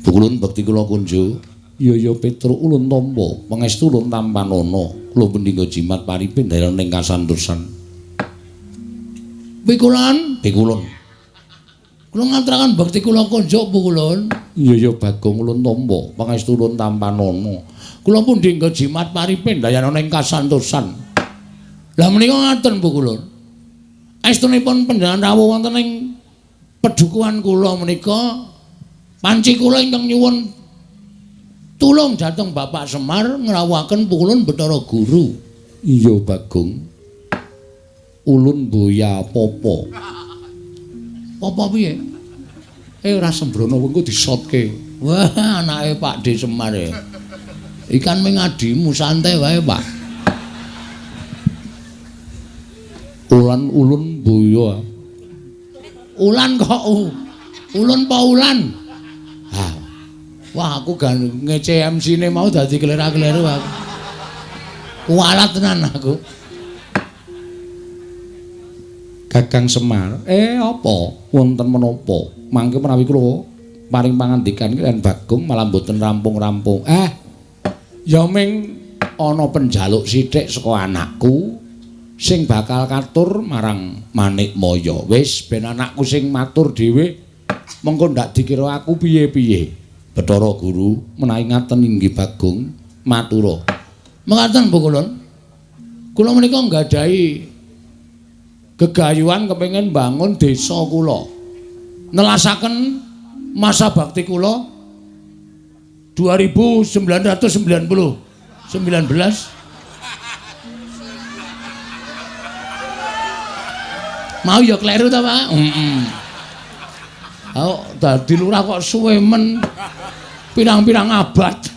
Pukulun bekti kula kunjuk. Ya ya Petruk ulun tampa pangestu ulun tampanana. Kula punika jimat paripe ndayana ing kasantosan. Pikulun, pikulun. Kula ngaturaken bekti kula kunjuk Pukulun. Iya ya Bagong ulun tampa pangestu ulun tampanana. Kula pundi nggo jimat paripe ndayana ing kasantosan. Lah menika ngaten Pukulun. Estunipun panjenengan rawuh wonten ing pedukuhan kula menika panci kula ingkang nyuwun tulung dhateng Bapak Semar ngrawuhaken Pukulun Bathara Guru. Iya Bagong. Ulun boya popo. Apa piye? Ora sembrono wengko disotke. Wah, anake Pak D Semar e. Ikan ming adimu santai wae, Pak. Ulan ulun boya. Ulan kok ulun pa ulan? Ha. Wah, aku gan ngece MC-ne mau dadi kelera-keleru aku. Kualat tenan aku. Kakang Semar, apa wonten menapa? Mangke menawi kula paring pangandikan kaliyan Bagong malah mboten rampung-rampung. Ya ming ana penjaluk sithik saka anakku sing bakal katur marang Manikmaya. Wis ben anakku sing matur dhewe, mengko ndak dikira aku piye-piye. Bathara Guru menawi ngaten inggih Bagong matura. Mekaten Pukulun. Kula menika nggadahi gegayuhan kepengin bangun desa kula. Nelasaken masa bakti kula 2990 19. Mau ya kleru ta, Pak? Heeh. Oh, dadi lurah kok suwe men pirang-pirang abad.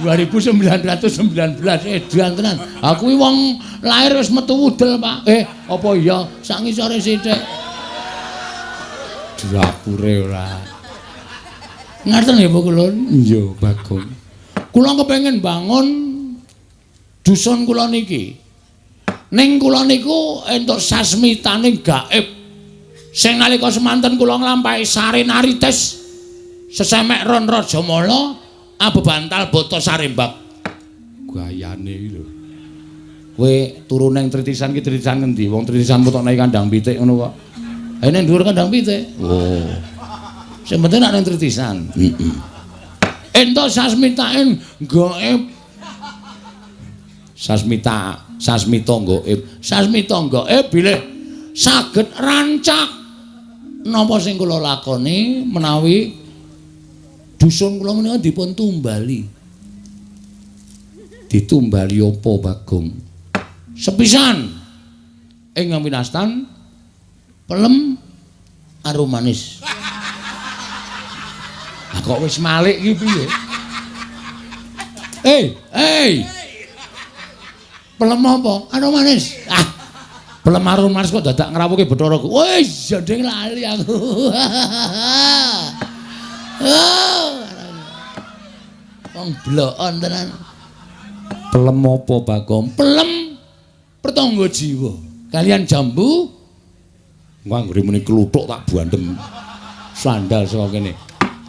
2919 edan tenan. Aku kuwi wong lahir wis metu wudel, Pak. Apa iya sak ngisore sithik. Dapure ora. Ngaten nggih Pukulun? Iya, Bagong. Kula kepengin bangun dusun kula niki. Ning kula niku entuk sasmitane gaib. Sing nalika semanten kula nglampahi sarenarites sesemek ron Rajamala abebantal bata sarembak. Gayane iki lho. Kowe turu ning tritisan ki tritisan ngendi? Wong tritisan mutokne kandang pitik ngono kok. Ning dhuwur kandang pitik. Oh. Sing penting nek ning tritisan. Heeh. Entuk sasmitane gaib. Sasmita, sasmita gaib. Sasmita gaib bilih saged rancak napa sing kula lakoni menawi dusun kula menika dipun tumbali. Ditumbali apa, Bagong? Sepisan ing winastan pelem arum manis. Lah kok wis malik iki piye? Pelem apa? Arum manis. Ah. Pelem arum manis kok dadak ngrawuhke Bathara Guru. Wis jandeng lali aku. Oh. Wong blokon tenan. Pelem apa, Bagong? Pelem pertangga jiwa. Kalian jambu Engko anggere muni kluthuk tak buandem sandal saka kene.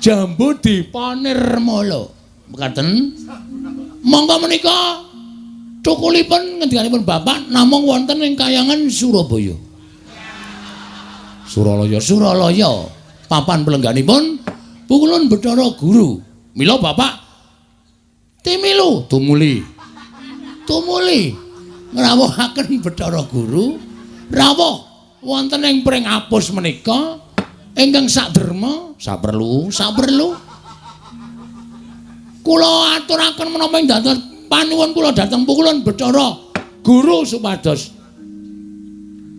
Jambu Dipa Nirmala. Mekaten. Monggo menika cukulipun ngendikanipun Bapak namung wonten ing kayangan Surabaya. Suralaya, Suralaya. Papan pelengganipun Pukulun Bathara Guru. Mila Bapak timilu tumuli. Tumuli ngrawuhaken Bathara Guru rawuh wonten ing Pringapus menika ingkang saderma saperlu, saperlu. Kula aturaken menapa ing dados panuwun kula dhateng Pukulun Bathara Guru supados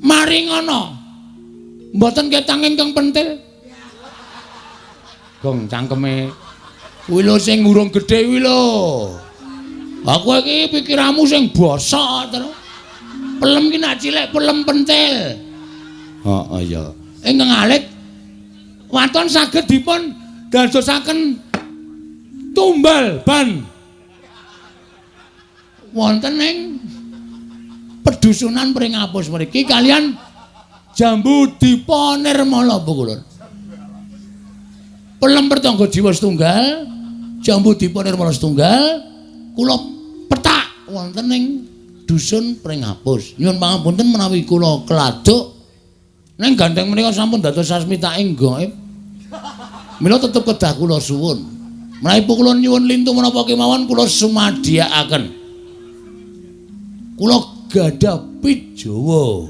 maringana mboten ketang ingkang pentil. Gong cangkeme kuwi lho sing urung gedhe kuwi lho. Aku iki pikiranmu sing bosok terus. Pelem ki nak cilik pelem pentil. Heeh ya. Ingkang alit waton saged dipun dadosaken tumbal ban wonten ing pedusunan Pringapus mriki kalian Jambu Dipa Nirmala Pukulun. Pelem Pertangga Jiwa setunggal, Jambu Dipa Nirmala setunggal, kula petak wonten ing dusun Pringapus. Nyuwun pangapunten menawi kula keladuk ning gandeng menika sampun dados sasmitaing gaib. Mila tetep kedah kula suwun. Menawi kula nyuwun lintu menapa kemawon kula sumadiyakaken. Kula gadah pit Jawa.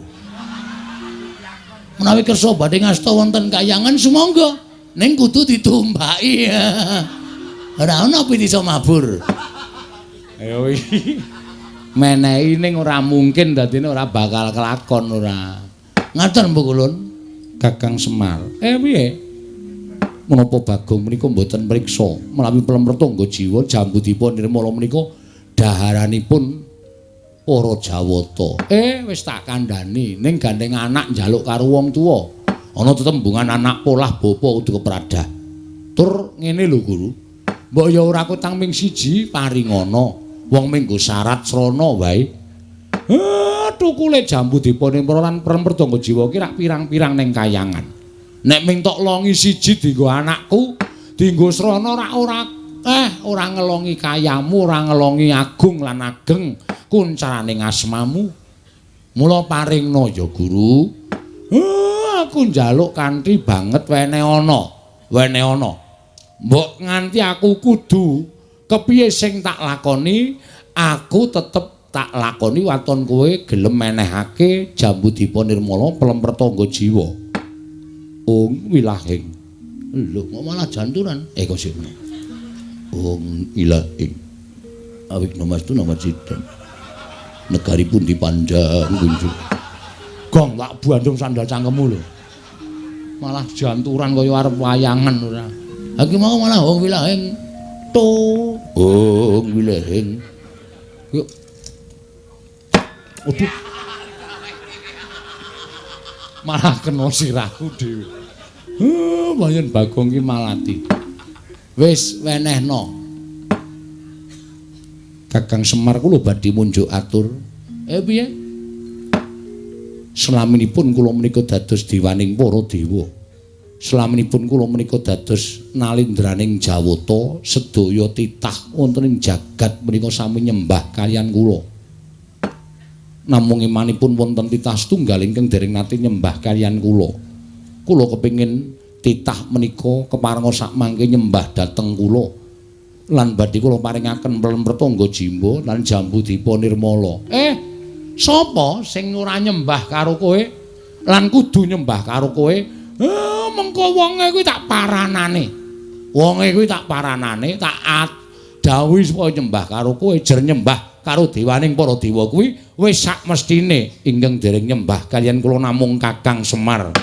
Menawi kersa badhe ngasta wonten kayangan sumangga ning kudu ditumpaki. Ora ana pit iso mabur. Ayo iki. Menehi ning ora mungkin dadine ora bakal kelakon ora. Ngaten Pukulun. Kakang Semar. Piye? Menapa Bagong menika mboten mriksa menawi Pelem Pertangga Jiwa Jambu Dipa Nirmala menika daharanipun para Jawata. Wis tak kandhani ning gandeng anak njaluk karo wong tuwa. Ana tetembungan anak polah bapa kudu kepradah. Tur ngene lho Guru. Mbok ya ora kutang ming siji paringana. Wong minggo syarat srana wae. Tukule Jambu Dipa Nirmala lan Pelem Pertangga Jiwa ki rak pirang-pirang ning kayangan. Nek ming tok longi siji dienggo anakku, dienggo srana rak ora ora ngelongi kayamu, ora ngelongi agung lan ageng kuncarane asmamu. Mula paringna ya Guru. Aku njaluk kanthi banget wene ana, wene ana. Mbok nganti aku kudu kepiye sing tak lakoni, aku tetep tak lakoni waton kowe gelem menehake Jambu Dipa Nirmala Pelem Pertangga Jiwa. Ung wilahing. Lho kok malah janturan? Kok sik. Ung ilahing. Awik namastu namacidan. Negaripun dipandang kunjung. Gong tak bandung sandal cangkemmu lho. Malah janturan kaya arep wayangan ora. Ha iki mau malah ung wilahing. To, ung wilahing. Yuk. Waduh. Malah kena sirahku dhewe. Wayan Bagong ki malati. Wis wenehno. Kakang Semar kula badhe munjuk atur. Piye? Selaminipun kula menika dados dewaning para dewa. Selaminipun kula menika dados nalindraning Jawata, sedaya titah wonten ing jagat menika sami nyembah kaliyan kula. Namung imanipun wonten titah setunggal ingkang dereng nate nyembah kaliyan kula. Kula kepingin titah menika keparenga sakmangke nyembah dhateng kula. Lan badhe kula paringaken Pelem Pertangga Jiwa lan Jambu Dipa Nirmala. Sapa sing ora nyembah karo kowe lan kudu nyembah karo kowe? Mengko wonge kuwi tak paranane. Wonge kuwi tak paranane, tak dawuhi supaya nyembah karo kowe, jer nyembah karo dewaning para dewa kuwi wis sak mestine ingkang dereng nyembah kaliyan kula namung Kakang Semar.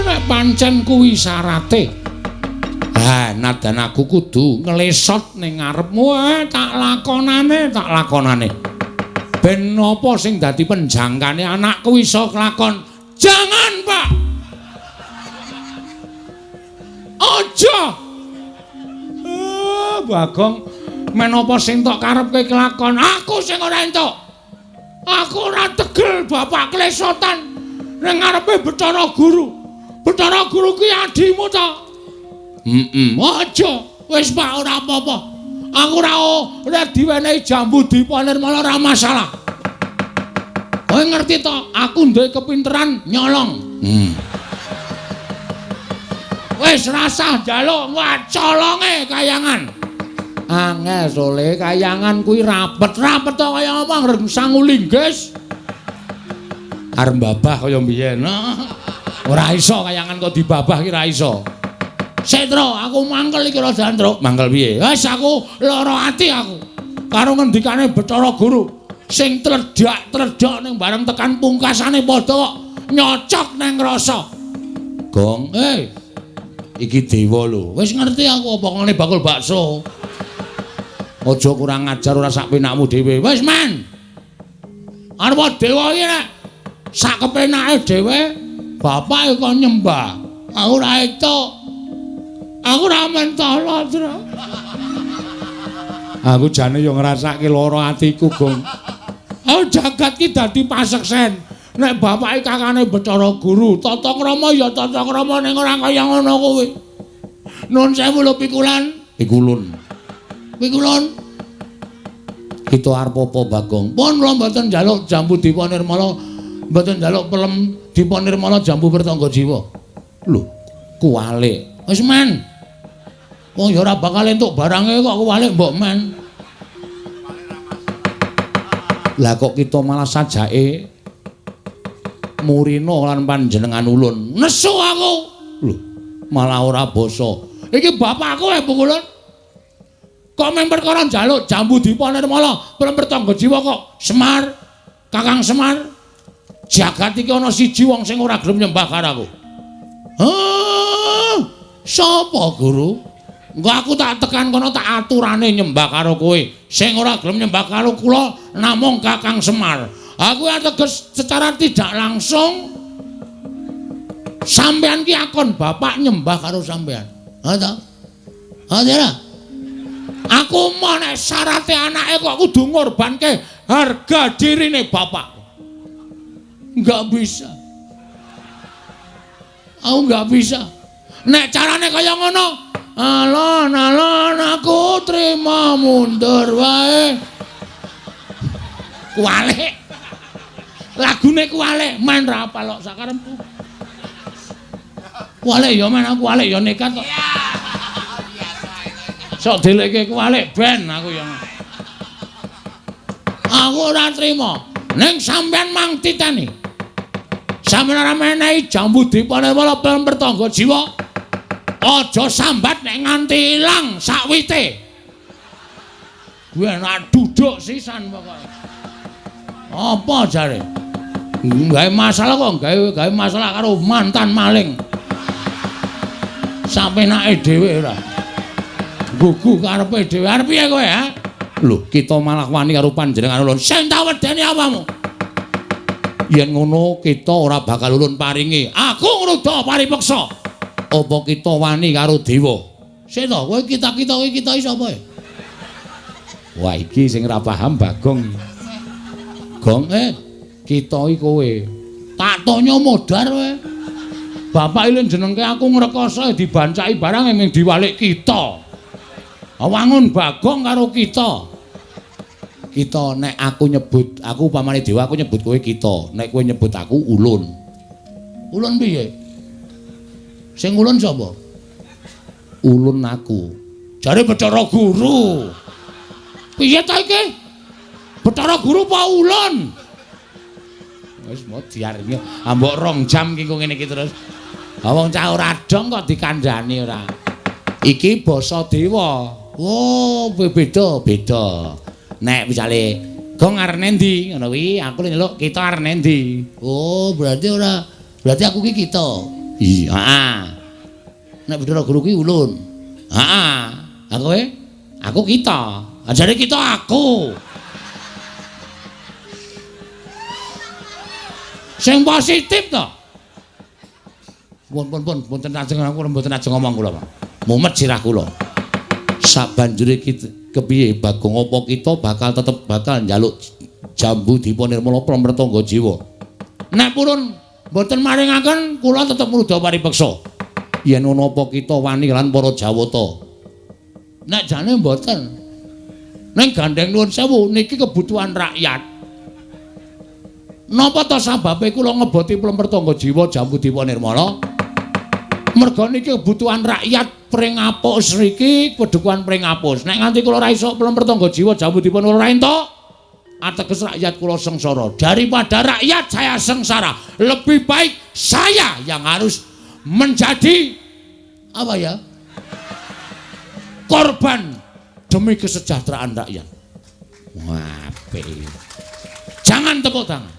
Nek pancen kuwi syarate, ha nadan aku kudu nglesot ning ngarepmu, tak lakonane, tak lakonane. Ben napa sing dadi penjangkane anakku iso kelakon Jangan, Pak. Aja. Bagong, menapa sing tok karepke kelakon? Aku sing ora entuk. Aku ora tegel bapak klesotan ning ngarepe Bathara Guru. Bathara Guru ki adimu ta? Heeh. Aja. Wis Pak, ora apa-apa. Aku ora diwenehi jambu Dipa Nirmala ora masalah. Kowe ngerti to, aku duwe kepinteran nyolong. Wis rasah njaluk, wah colonge kayangan. Angel sole kayangan kuwi rapet-rapet to kaya apa ngreng sangu linggis. Arep babah kaya mbiyen. Ora iso kayangan kok dibabah ki ora iso. Setro, aku mangkel iki rada Truk. Mangkel piye? Wis aku lara ati aku. Karo ngendikane Bathara Guru sing tledhak-tledhok ning bareng tekan pungkasane padha kok nyocok nang rasa. Gong, iki dewa lho. Wis ngerti aku apa ngene bakul bakso. Aja kurang ajar ora sak penakmu dhewe. Wis men. Arep dewa iki nek sak kepenake dhewe bapak kok nyembah. Aku ora entuk. Aku ora mentolo, Tru. Aku jane yo ngrasake lara atiku, Gong. Aku jagat ki dadi paseksen. Nek bapake kakane Bathara Guru, tata krama ya tata krama ning ora kaya ngono kuwi. Nun sewu lho pikulan. Pikulun. Pikulun. Kita arep apa, Bagong? Pun kula mboten njaluk jambu Dipa Nirmala, mboten njaluk pelem Dipa Nirmala jambu pertangga jiwa. Lho, kuwalik. Wis men. Wong ya ora bakal entuk barange kok kuwalik mbok men. Lah kok kita malah sajake murina lan panjenengan ulun. Nesu aku. Lho, malah ora basa. Iki bapakku e Pukulun. Kok mung perkara njaluk jambu Dipa Nirmala, pelem pertangga jiwa kok Semar, Kakang Semar. Jagat iki ana siji wong sing ora gelem nyembah karo aku. Hah? Sapa, Guru? Engko aku tak tekan kono tak aturane nyembah karo kowe. Sing ora gelem nyembah karo kula namung Kakang Semar. Aku ateges secara tidak langsung sampean ki akon bapak nyembah karo sampean. Ha ta? Ha ta? Aku mau nek syarate anake kok kudu ngorbanke harga dirine bapak. Enggak bisa. Aku enggak bisa. Nek carane kaya ngono, alon-alon aku trima mundur wae. Kuwalik. Lagune kuwalik, men ra apal kok sakarepku. Kuwalik ya men aku kuwalik ya nekat kok. Sok delekke kuwalik ben aku ya. Aku ora trima. Ning sampean mang titeni. Sampeyan ora menehi jambu Dipa Nirmala pelem pertangga jiwa. Aja sambat nek nganti ilang sakwite. Kuwi enak duduk sisan pokoke. Apa jare? Gawe masalah kok gawe masalah karo mantan maling. Sapenake dhewe ora. Gugu karepe dhewe. Arep piye kowe, ha? Lho, kita malah wani karo panjenengan ulun. Sing tak wedeni apamu? Yen ngono kita ora bakal ulun paringi. Aku ngruda paripeksa. Apa kita wani karo dewa? Sik to, kowe kita-kita kowe kita iki sapa e? Wah, iki sing ora paham Bagong. Gong, kita iki kowe. Tak tonyo modar kowe. Bapak iki jenengke aku ngrekoso dibancaki barang ming diwalik kita. Wangun Bagong karo kita. Kita nek aku nyebut, aku upamane dewa aku nyebut kowe kita. Nek kowe nyebut aku ulun. Ulun piye? Sing ulun sapa? Ulun aku. Jare Bathara Guru. Piye ta iki? Bathara Guru apa ulun? Wis modiar iki. Ambok 2 jam iki kok ngene iki terus. Ha wong cah ora dong kok dikandhani ora. Iki basa dewa. Oh, beda, beda. Nek misale Gong arep endi ngono kuwi, aku nyeluk kita arep endi. Oh, berarti ora, berarti aku ki kita. Iya, heeh. Nek Bathara Guru ki ulun. Heeh. Ha kowe? Aku kita. Ajare kita aku. Sing positif to. Pun pun pun mboten ajeng aku mboten ajeng ngomong kula, Pak. Mumet sirah kula. Sabanjure kepiye Bagong apa kita bakal tetep bakal njaluk Jambu Dipa Nirmala Pramretangga Jiwa. Nek purun mboten maringaken kula tetep ngruda paripeksa. Yen ana apa kita wani lan para Jawata. Nek jane mboten. Ning gandeng nuwun sewu niki kebutuhan rakyat. Napa ta sababe kula ngeboti Plempertangga Jiwa Jambu Dipa Nirmala? Merga niki kebutuhan rakyat Pringapus riki, pedukuhan Pringapus. Nek nganti kula ora iso Plempertangga Jiwa Jambu Dipa Nirmala ora entuk, ateges rakyat kula sengsara. Daripada rakyat saya sengsara, lebih baik saya yang harus menjadi apa ya? Korban demi kesejahteraan rakyat. Wah, apik. Jangan tepuk tangan.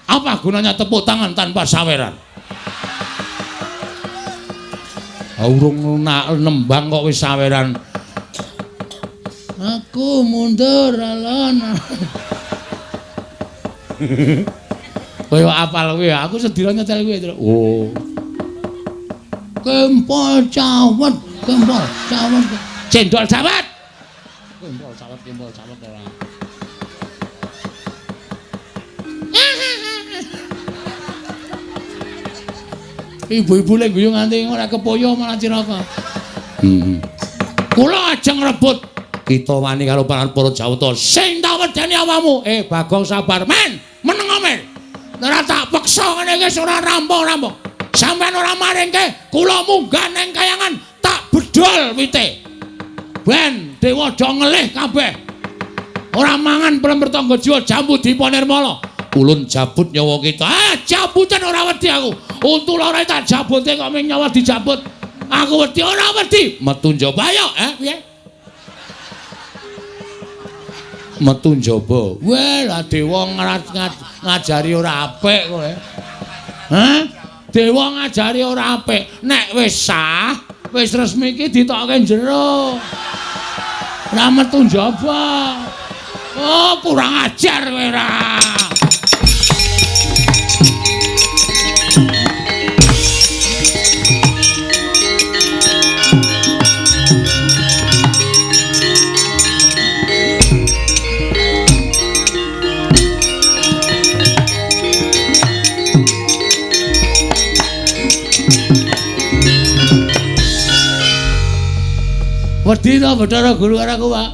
Apa gunanya tepuk tangan tanpa saweran? Urung nembang kok wis saweran. Aku mundur alon. Kowe apal kowe, aku sedina nyetel kowe. Oh. Kempol cawet, kempol cawet. Cendol cawet. Kempol cawet, kempol cawet ora. Ibu-ibu lek guyu nganti ora kepoyo malah cilaka. Heeh. Kula ajeng rebut kita wani karo para Jawata. Sing tak wedeni awakmu. Bagong sabar men, meneng men. Ora tak peksa ngene iki ora rampung-rampung. Sampeyan ora maringke, kula munggah nang kayangan tak bedol wite. Ben dewa do ngelih kabeh. Ora mangan Plempertangga Jiwa Jambu Dipa Nirmala. Ulun jabut nyawa kita. Ah, jabutan ora wedi aku. Untu loro tak jabute kok ming nyawa dijabut. Aku wedi ora wedi. Metu njaba ayo, piye? Metu njaba. Weh, lah dewa ngajari ora apik kowe. Hah? Dewa ngajari ora apik. Nek wis sah, wis resmi iki ditokke jero. Ora metu njaba. Oh, kurang ajar kowe ora. Wedi to Bathara Guru karo aku, Pak?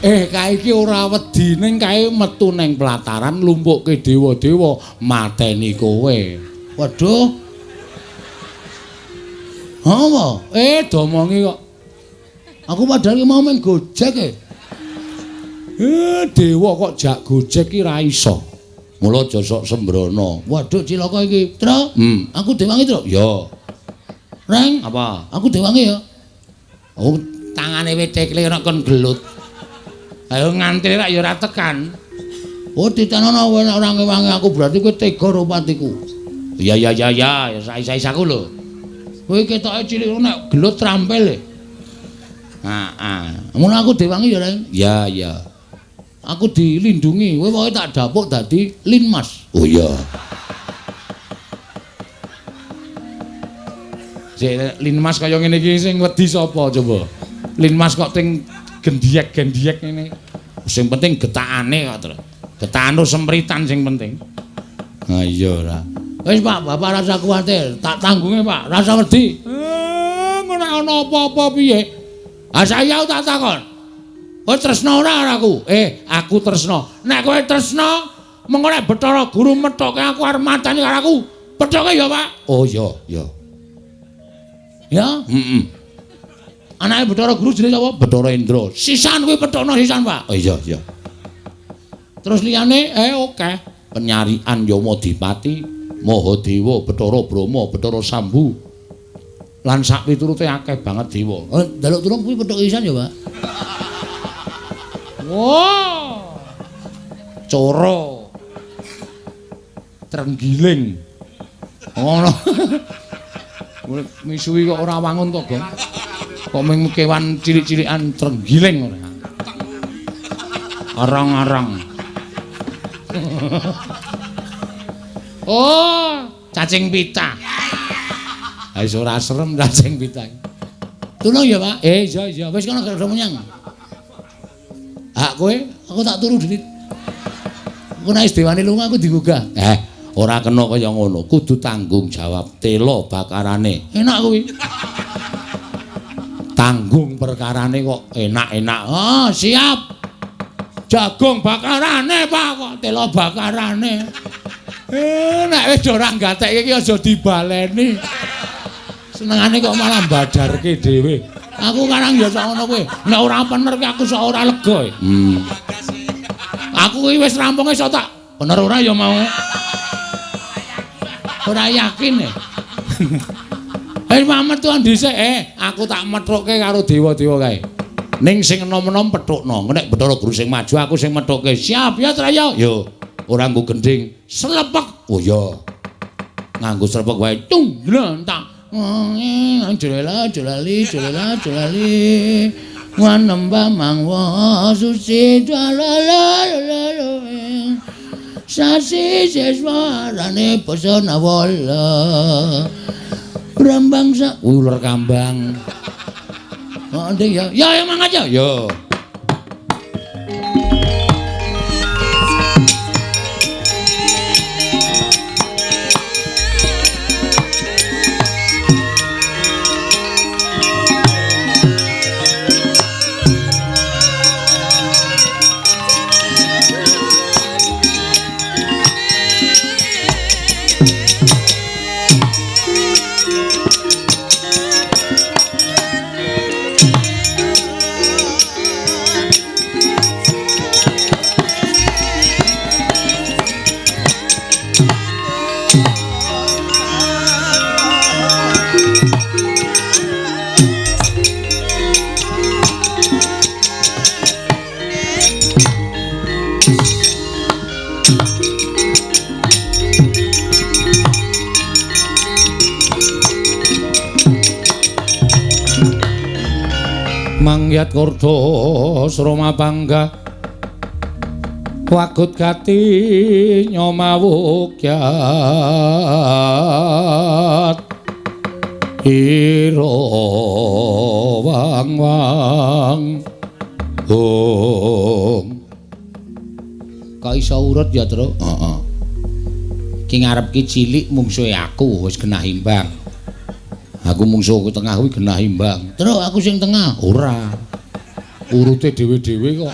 Kae iki ora wedi ning kae metu ning pelataran lumpukke dewa-dewa mateni kowe. Waduh. Apa? Domongi kok. Aku padahal ki mau main Gojek e. Dewa kok jak Gojek ki ra iso. Mula aja sok sembrono. Waduh cilaka iki. Tru. Aku dewangi, Tru. Ya. Reng, apa? Aku dewangi ya. Oh, tangane wit tekle ana kon gelut. Ayo ngantri rak ya ora tekan. Oh, ditanono ora ngewangi aku berarti kowe tega karo patiku. Ya ya ya ya, ya sais-sais aku lho. Kowe ketoke cilik nek gelut trampil e. Heeh. Ngono aku dewangi ya, Reng. Ya ya. Aku dilindungi, kowe pokoke tak dapuk dadi Linmas. Oh iya. Sik Linmas kaya ngene iki sing wedi sapa coba? Linmas kok ting gendiyek-gendiyek ngene. Sing penting getakane kok, Tru. Getakane sempritan sing penting. Ha iya ora. Wis Pak, Bapak rasa kuwatir, tak tanggunge Pak, rasa wedi. Ngono ana apa-apa piye? Ah saya tak takon. Kowe tresna ora karo aku? Aku tresna. Nek kowe tresna, mengko nek Bathara Guru methoke aku arep mateni karo aku. Pethoke ya, Pak. Oh iya, iya. Ya? Heeh. Anake Bathara Guru jenenge sapa? Bathara Indra. Sisan kuwi pethokno sisan, Pak. Oh iya, iya. Terus liyane oke. Penyarian Yamadipati, Mahadewa, Bathara Brahma, Bathara Sambu. Lan sak piturute akeh banget dewa. Oh, njaluk tulung kuwi pethok sisan ya, Pak. Wah. Coro. Trenggiling. Ngono. Misuwi kok ora wangun to, Gong. Kok mung kewan cilik-cilikan trenggiling ora. Arang-arang. Oh, Cacing pita. Ha wis ora serem cacing pita. Tulung ya, Pak. Iya iya, wis kono gak menyang. Hak kowe, aku tak turu dhewe. Aku nek wis dewane lunga aku digugah. Ora kena kaya ngono, kudu tanggung jawab telo bakarane. Enak kuwi. Tanggung perkarane kok enak-enak. Oh, siap. Jagung bakarane, Pak, kok telo bakarane. Nek wis ora gatekke iki aja dibaleni. Senengane kok malah badarke dhewe. Aku karang ya sak ngono kuwi. Nek ora bener ki aku sak ora lega. Aku iki wis rampung iso tak bener ora ya mau. Ora yakin e. Mamet tuan dhisik, aku tak methukke karo dewa-dewa kae. Ning sing enom-enom pethukno. Nek Bathara Guru sing maju aku sing methukke. Siap ya Traya. Yo, ora nggo gendhing. Slepek. Oh iya. Nganggo slepek wae. Tung tak. Jolela jolali jolela jolali wanembah mangwa suci jalala sasi seswarane basa nawala brambang sa uler kambang. Oh nding ya ya mangkat ya. Yo. Mangyat kordo sroma bangga wagut gati nyomawukyat ira wang wang hong. Kok iso urut ya, Truk? Heeh. Ki ngarep ki cilik mungsuhe aku wis genah imbang. Aku mungsuhku tengah kuwi genah imbang. Truk aku sing tengah. Ora. Urute dhewe-dhewe kok.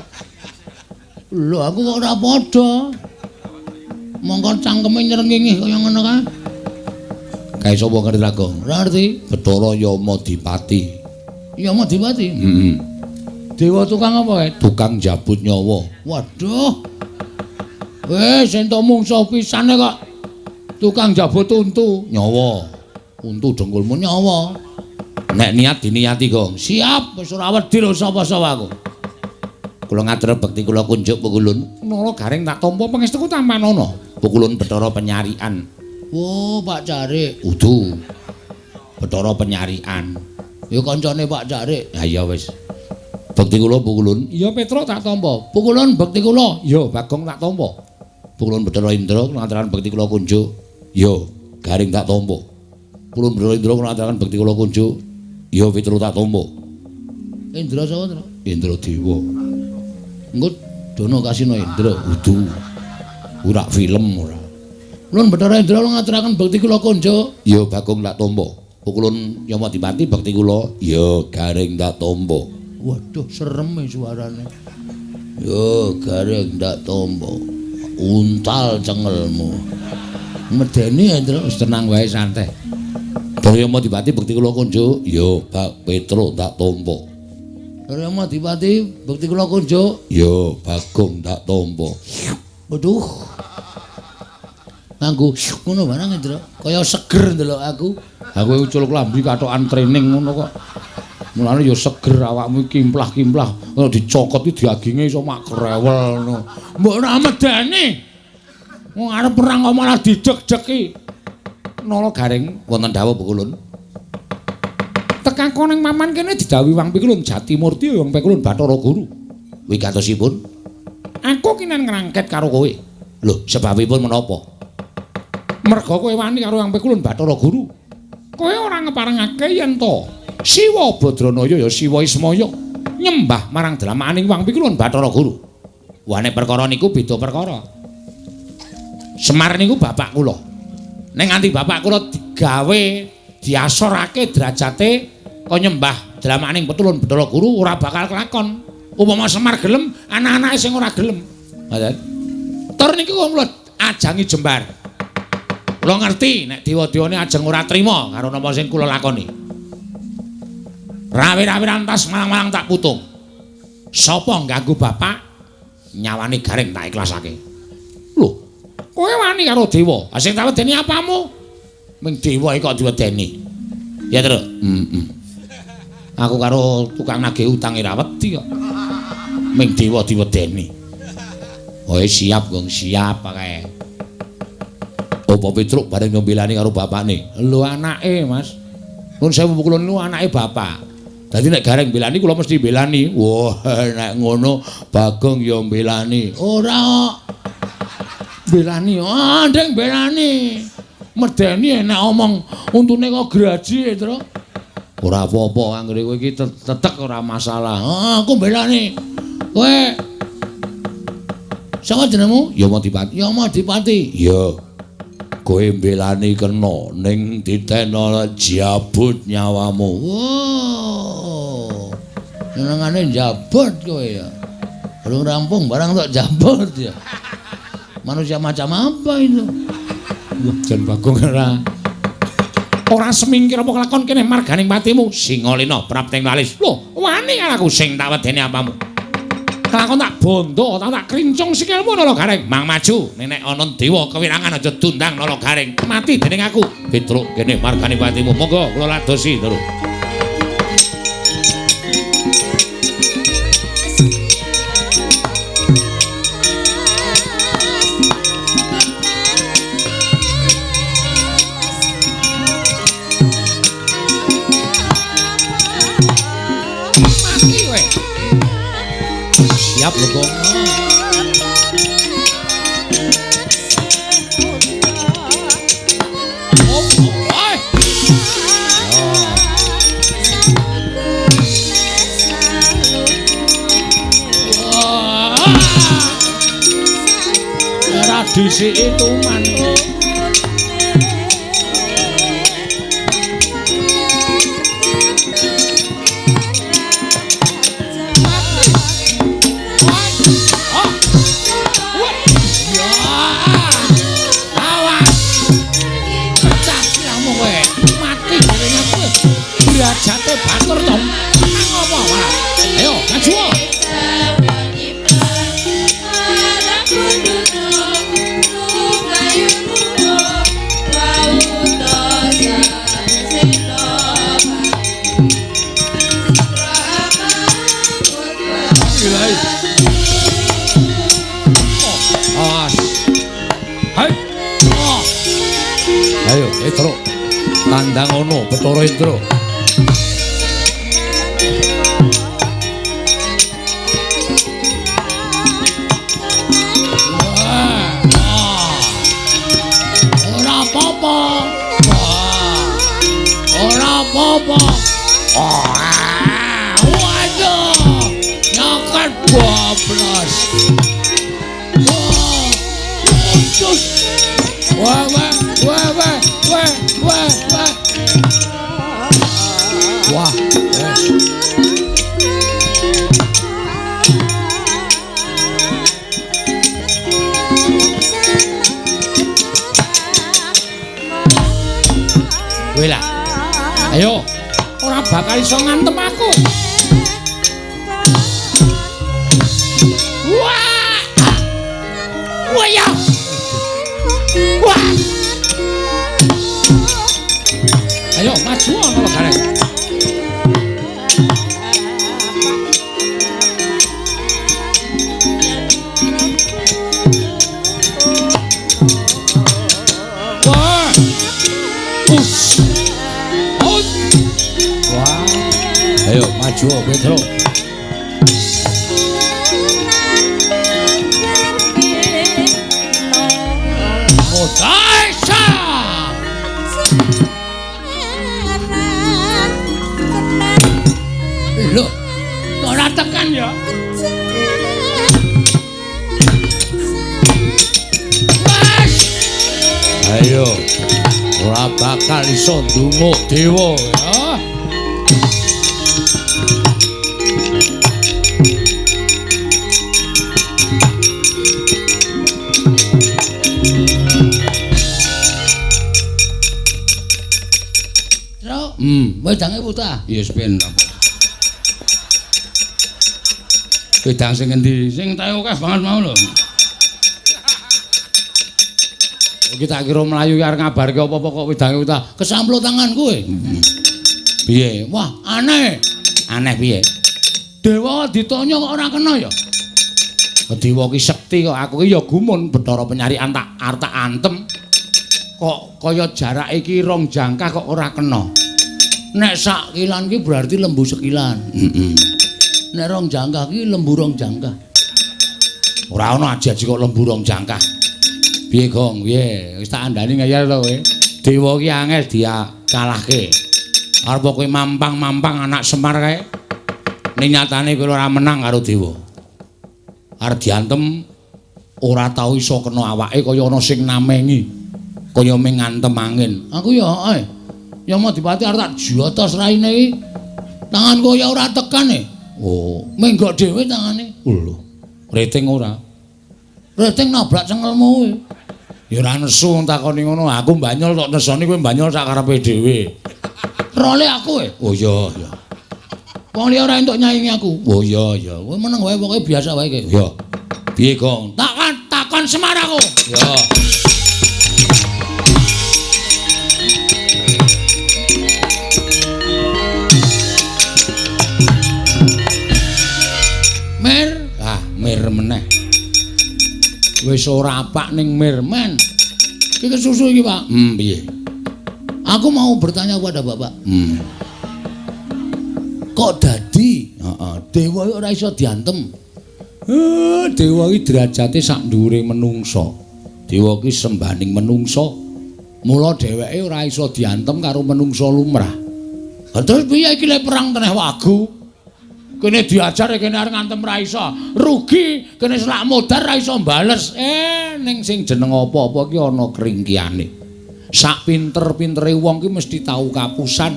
Lho aku kok ora padha. Mongko cangkeme nyrengenge kaya ngono kae. Kae sapa ngerti Bagong? Ora ngerti. Bathara Yamadipati. Yamadipati? Heeh. Dewa tukang apa kae? Tukang jabut nyawa. Waduh. Wis entuk mungsuh pisane kok. Tukang jabut untu nyawa. Untu dengkulmu nyawa. Nek niat diniati, Gong. Siap, wis ora wedi lho sapa-sapa aku. Kula ngatur bekti kula kunjuk pukulun. Nara Garing tak tampa pangestuku tampanana. Pukulun Bathara Penyarikan. Oh, Pak Carik. Udu. Bathara Penyarikan. Ya kancane Pak Carik. Ha iya wis. Bekti kula pukulun. Iya Petruk tak tampa. Pukulun bekti kula. Iya Bagong tak tampa. Pukulun Bathara Indra kula ngaturaken bekti kula kunjuk. Iya Garing tak tampa. Pukulun Bathara Indra kula ngaturaken bekti kula kunjuk. Iya Petruk tak tampa. Indra sapa, Tru? Indra Dewa. Engko dono kasino Indra. Udu. Ora film ora. Ulun Bathara Indra kula ngaturaken bekti kula kunjuk. Iya Bagong tak tampa. Pukulun Yamadipati bekti kula. Iya Garing tak tampa. Waduh serem suarane. Yo Garing tak tampa. Untal cengelmu. Medeni Indra wis tenang wae santai. Bathara Yamadipati bekti kula kunjuk. Ya Bak Petruk tak tampa. Bathara Yamadipati bekti kula kunjuk. Ya Bagong tak tampa. Waduh. Nganggo ngono barang Indra. Kaya seger ndelok aku. Aku ucul klambi kathokan training ngono kok. Mulane ya seger awakmu iki kimplah-kimplah. Kalau dicokot iki daginge iso mak krewel ngono. Mbok ora medeni. Wong arep perang kok malah dideg-degi. Nala Garing wonten dawuh Pukulun. Tekako ning paman kene didhawuhi Wang Pikulun Jatimurti Wang Pikulun Bathara Guru. Wigatosipun aku kinen ngrangket karo kowe. Lho, sebabipun menapa? Merga kowe wani karo Hyang Pikulun Bathara Guru. Kowe ora ngeparengake yen to Siwa Badranaya ya Siwa Ismaya nyembah marang dramaaning Hyang Pikulun Bathara Guru. Wah nek perkara niku beda perkara. Semar niku bapak kula. Nek nganti bapak kula digawe diasorake derajate kok nyembah dramaaning Pitulun Bathara Guru ora bakal kelakon. Upama Semar gelem, anak-anake sing ora gelem. Ngoten. Tur niku kula ajangi jembar. Kula ngerti nek dewa-dewane ajeng ora trima karo napa sing kula lakoni. Rawe-rawe rantas malang-malang tak putung. Sapa ngganggu bapak nyawane Gareng tak ikhlasake. Lho, kowe wani karo dewa. Ha sing tak wedeni apamu? Ming dewa iki kok diwedeni. Ya, Tru. Heeh. Aku karo tukang nagih utang ora wedi kok. Ming dewa diwedeni. Oh, siap, Gong, siap kae. Apa Petruk bareng nyombelani karo bapakne. Lho anake, Mas. Nuwun sewu kula niku anake bapak. Dadi nek Gareng mbelani kula mesti mbelani. Wah, nek ngono Bagong ya mbelani. Ora kok. Mbelani, ah ndeng mbelani. Medeni nek omong untune kok graji, Truk. Ora apa-apa, anggere kowe iki tetek ora masalah. Ah, aku mbelani. Kowe sapa jenengmu? Yamadipati. Yamadipati. Iya. Kowe mbelani kena ning ditena jabut nyawamu. Wow. Senengane jabut kowe ya. Belum rampung barang tok jabut ya. Manusia macam apa itu? Wah, jan Bagong ora semingkir apa kelakon kene marganing patimu. Singalena prapting lalis. Lho, wani aku sing tak wedeni apamu. Kelakon tak bondo, tak krincung sikilmu Nala Gareng. Mang maju, nek ana dewa kewirangan aja dundang Nala Gareng. Mati dening aku. Petruk kene margane patimu. Monggo kula ladosi, Truk. Mati kowe. Siap lho, Gong. Ora disiki tuman. Derajate batur to. Nang apa malah? Ayo, maju. Awas. Hai. Ayo, Petro. Tandang ono Bathara Indra. Ora apa-apa. Ora apa-apa. Waduh. Nyoket bablas. Wah, wah, wah, wah, wah, wah, wah. Wah, wes. Kowe lah. Ayo, ora bakal iso ngantem aku. Wah! Wah ya. Wah. Ayo maju ana Gareng. Wah. Us. Ut. Wah. Ayo maju Petro. Daisa. Lho, kok ora tekan ya? Wes. Ayo. Ora bakal iso ndunguk dewa ya. Wedange putah. Ya wis ben apa. Wedang sing endi? Sing tae akeh banget mau lho. Iki tak kira mlayu arep ngabarke apa-apa kok wedange putah. Kesamplo tangan kowe. Piye? Wah, aneh. Aneh piye? Dewa ditanya kok ora kena ya? Dewa ki sekti kok, aku ki ya gumun Bathara Penyarikan tak arep tak antem. Kok kaya jarak iki rong jangkah kok ora kena. Nek sak kilan ki berarti lembu sekilan. Heeh. Nek rong jangkah ki lembu rong jangkah. Ora ana aji-aji kok lembu rong jangkah. Piye, Gong? Piye? Wis tak andani ngeyel to kowe. Dewa ki angel dikalahke. Arep kowe mampang-mampang anak Semar kae. Ning nyatane kowe ora menang karo dewa. Arep diantem ora tau iso kena awake kaya ana sing namengi. Kaya ming ngantem angin. Aku ya heeh. Ya Madipati arep tak jotos raine iki. Tanganku ya ora tekan e. Oh, menggok dhewe tangane. Lho, rating ora? Rating nabrak cengelmu kowe. Ya ora nesu takoni ngono. Aku banyol tok nesoni kowe banyol sak karepe dhewe. Role aku e. Oh iya, iya. Wong liya ora entuk nyaingi aku. Oh iya, iya. Kowe meneng wae pokoke biasa wae iki. Iya. Piye, Gong? Takon takon Semar aku. Ya. Mir, ah mir meneh. Wis ora apak ning mir men. Iki kesusu iki, Pak. Piye? Aku mau bertanya kepada Bapak. Kok dadi? Heeh, dewa ora iso diantem. Dewa iki derajate sak dhuwure menungsa. Dewa iki sembaning menungsa. Mula dheweke ora iso diantem karo menungsa lumrah. Lah terus piye iki le perang teneh wagu? Kene diajar kene arep ngantem ra iso. Rugi, kene selak modar ra iso bales. Ning sing jeneng apa-apa ki ana kringkiane. Sak pinter-pintere wong ki mesti tau kapusan.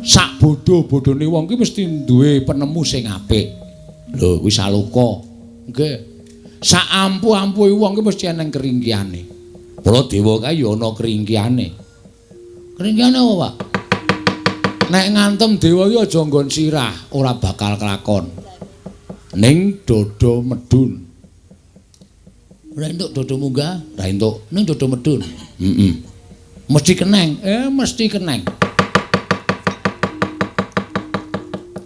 Sak bodho-bodhone wong ki mesti duwe penemu sing apik. Lho, kuwi saloka. Nggih. Sak ampuh-ampuhe wong ki mesti eneng kringkiane. Mula dewa kae ya ana kringkiane. Kringkiane apa, Pak? Nek ngantem dewa iki aja nggon sirah, ora bakal kelakon. Ning dodo medun. Ora entuk dodo munggah, ora entuk. Ning dodo medun. Heeh. Mesti keneng. Mesti keneng.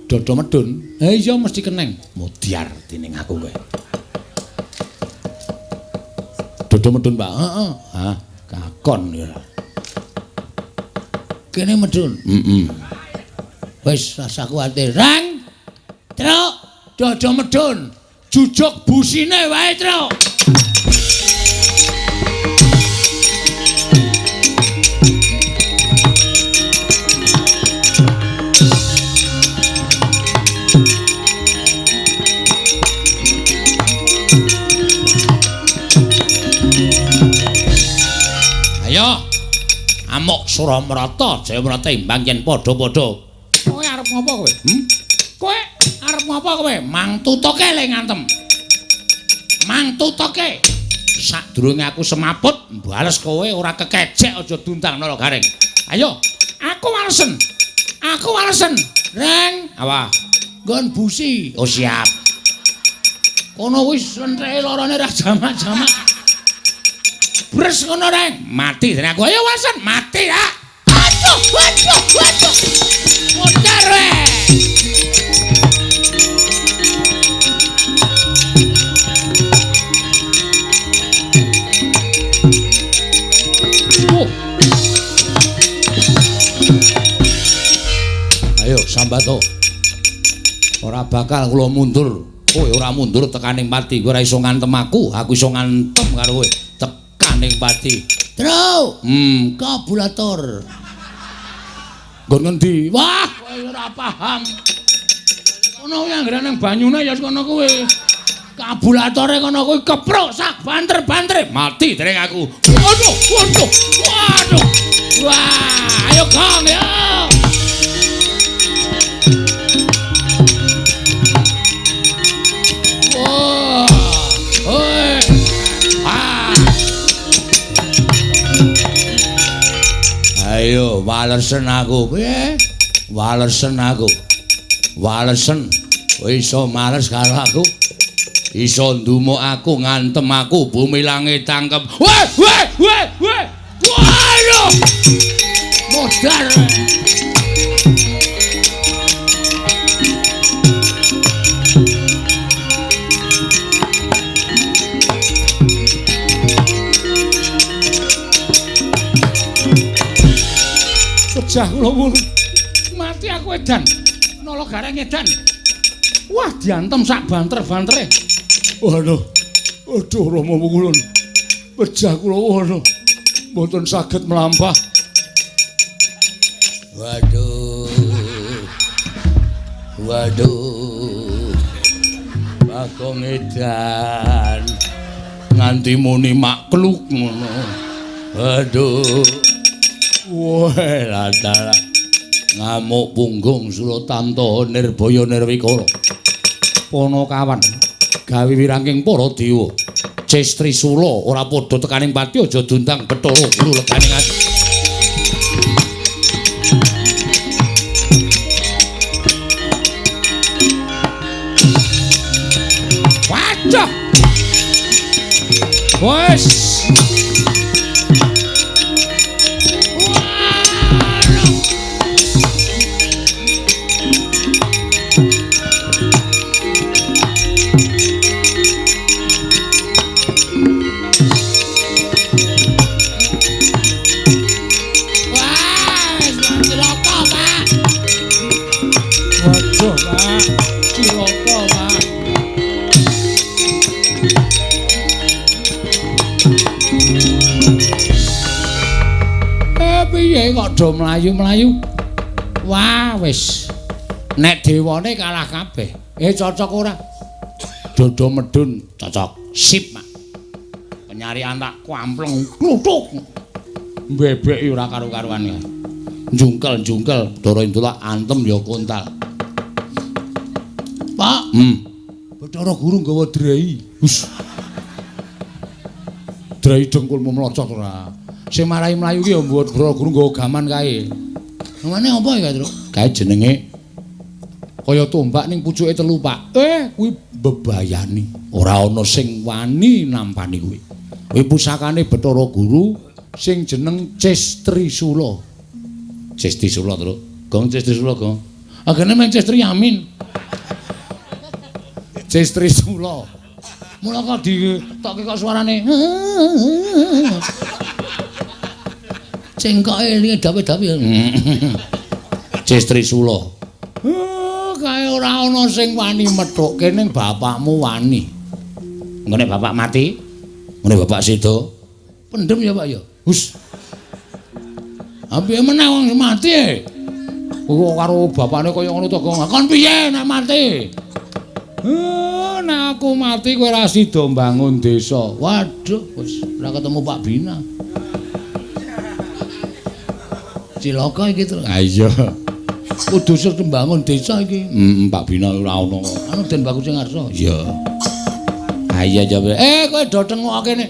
Dodo medun. Iya mesti keneng. Mudyar dening aku kowe. Dodo medun, Pak. Heeh. Hah, kakon ya. Kene medun. Heeh. Wis rasa kuwatir. Rang. Truk, dodo medun. Jujuk busine wae, Truk. Ayo. Amuk Suramrata, Jayamrata imbang yen padha-padha. Kowe arep ngopo kowe? Kowe arep ngopo kowe? Mang tutuke le ngantem. Mang tutuke. Sadurunge aku semaput, bales kowe ora kekecek aja duntang nala garing. Ayo, aku walesen. Aku walesen. Reng, apa? Nggon busi. Oh siap. Kono wis lentreke lorone ra jamak-jamak. Bres ngono Reng, mati dene aku. Ayo walesen, mati ya. Aduh, aduh, aduh. Modar we. Ayo sambato. Ora bakal kula mundur. Kowe ora mundur tekaning pati. Kowe ora iso ngantem aku, aku iso ngantem karo kowe. Tekaning pati. Truk. Kabulator. Nggon ngendi? Wah, kowe ora paham. Kono kuwi anggere nang banyune ya kono kuwi. Kabulatore kono kuwi keprok sak banter-bantere. Mati dereng aku. Waduh, waduh. Waduh. Wah, ayo Kang ya. Wah. Oi. Ah. Ayo walesen aku. Piye? Walesen aku. Walesen. Kowe iso males karo aku. Iso ndumuk aku, ngantem aku, bumi langit tangkep. Weh, weh, weh, weh. Waduh. Modar. Pecah kula wulu. Mati aku edan. Nolo gareng edan. Wah, diantem sak banter-bantere. Waduh. Aduh Rama Wulun. Pecah kula waduh. Mboten saged mlampah. Waduh. Waduh. Bagong edan. Nganti muni makluk ngono. Waduh. Wah, latala. Ngamuk punggung Suratanto Nirbaya Nirwikara. Panakawan gawe wirangking para dewa. Ces Trisula ora padha tekaning pati aja diundang Bathara Guru legane ati. Waduh. Wes. Piye kok do mlayu-mlayu? Wah, wis. Nek dewane kalah kabeh. Cocok ora? Dodo medun cocok. Sip, Mak. Penyarian tak kampleng kluthuk. Mbebeki ora karu-karuan ya. Jungkel-jungkel Bathara Indra antem ya kontal. Pak, Bathara Guru nggawa drei. Hus. Drei dengkulmu mlocot ora. Sing marai mlayu ki ya Bathara Guru nggawa gaman kae. Namane apa ya, Truk? Kae jenenge kaya tombak ning pucuke telu, Pak. Kuwi bebayani. Ora ana sing wani nampani kuwi. Kuwi pusakane Bathara Guru sing jeneng Ces Trisula. Ces Trisula, Truk. Gong Ces Trisula, Gong. Agene men Ces Triamin. Ces Trisula. Mula kok ditokke kok suarane. Cengkoke elinge dawe-dawe. Ces Trisula. Kae ora ana sing wani methukke ning bapakmu wani. Ngene bapak mati, ngene bapak seda. Pendem ya, Pak ya. Hus. Ha piye meneh wong mati e? Kok karo bapakne kaya ngono to, Gong. Kon piye nek mati? Nek aku mati kowe ora sida mbangun desa. Waduh, wis ora ketemu Pak Bina. Cilaka iki, Tru. Ha iya. Kudu sing mbangun desa iki. Pak Bina ora ono. Anu Den Bagus sing ngarsa. Iya. Ha iya ya. Kowe do tengok kene.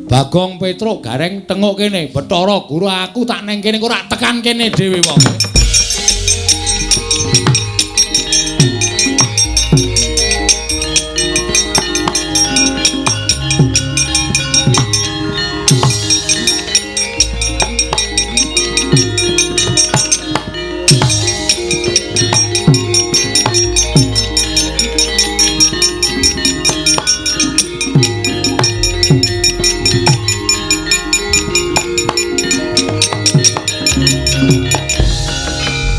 Bagong Petruk Gareng tengok kene. Bathara Guru aku tak neng kene kok ora tekan kene dhewe wong.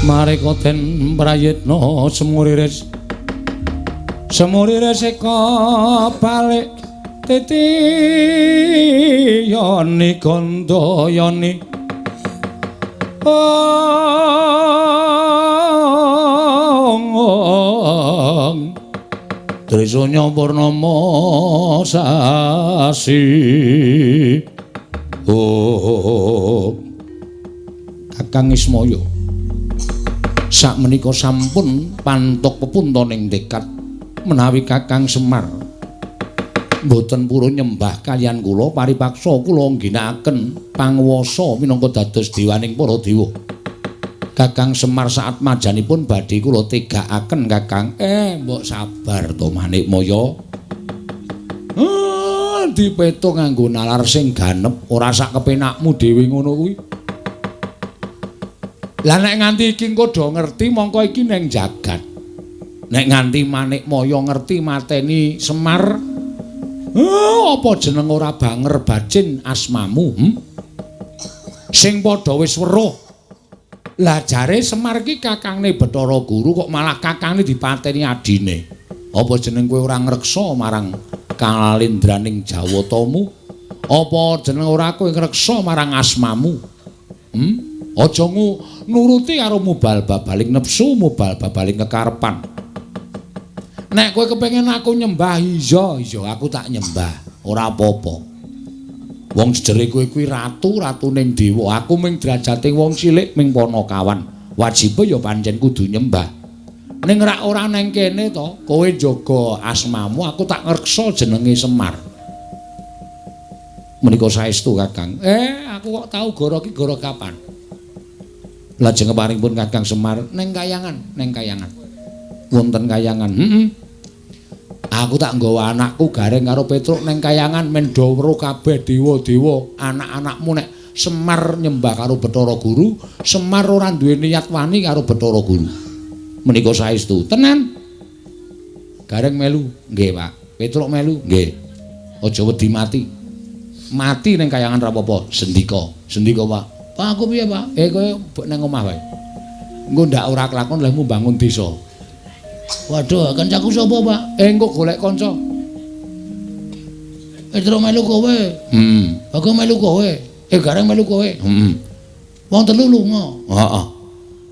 Mareka den prayitna semuriris semuriris eka balik titi yoni gandayani ong Candra sonya purnama sasi. Oh. Kakang Ismaya. Sakmenika sampun pantok pepunta ning dekat menawi Kakang Semar mboten purun nyembah kaliyan kula paripaksa kula ngginakaken panguwasa minangka dados dewaning para dewa. Kakang Semar saat majanipun badhe kula tegakaken Kakang. Mbok sabar to Manikmaya. Dipetung nganggo nalar sing ganep ora sak kepenakmu dhewe ngono kuwi. Lah nek nganti iki engko do ngerti mongko iki ning jagat. Nek nganti Manikmaya ngerti mateni Semar, apa jeneng ora banger bacin asmamu? Sing padha wis weruh. Lah jare Semar iki kakangne Bathara Guru kok malah kakangne dipateni adine. Apa jeneng kowe ora ngreksa marang kalindraning Jawatamu? Apa jeneng ora kowe ngreksa marang asmamu? Aja nuruti karo mubal babaling nepsu, mubal babaling kekarepan. Nek kowe kepengin aku nyembah, iya, iya aku tak nyembah, ora apa-apa. Wong jejere kowe kuwi ratu, ratuning dewa. Aku ming derajate wong cilik ming panakawan. Wajibe ya pancen kudu nyembah. Ning rak ora neng kene to, kowe njaga asmamu, aku tak ngreksa jenenge Semar. Menika saestu Kakang. Aku kok tau goro iki goro kapan? Lajeng keparingipun Kakang Semar neng kayangan, neng kayangan. Wonten kayangan. Aku tak nggawa anakku Gareng karo Petruk neng kayangan men do weruh kabeh dewa-dewa anak-anakmu nek Semar nyembah karo Bathara Guru, Semar ora duwe niat wani karo Bathara Guru. Menika saestu. Tenan. Gareng melu, nggih, Pak. Petruk melu, nggih. Aja wedi mati. Mati neng kayangan ra apa-apa, sendika. Sendika, Pak. Pak aku piye, Pak? Kowe neng omah wae. Engko ndak ora kelakon lehmu bangun desa. Waduh, kancaku sapa, Pak? Engko golek kanca. Petruk melu kowe. Bagong melu kowe. Gareng melu kowe. Wong telu lunga. Heeh.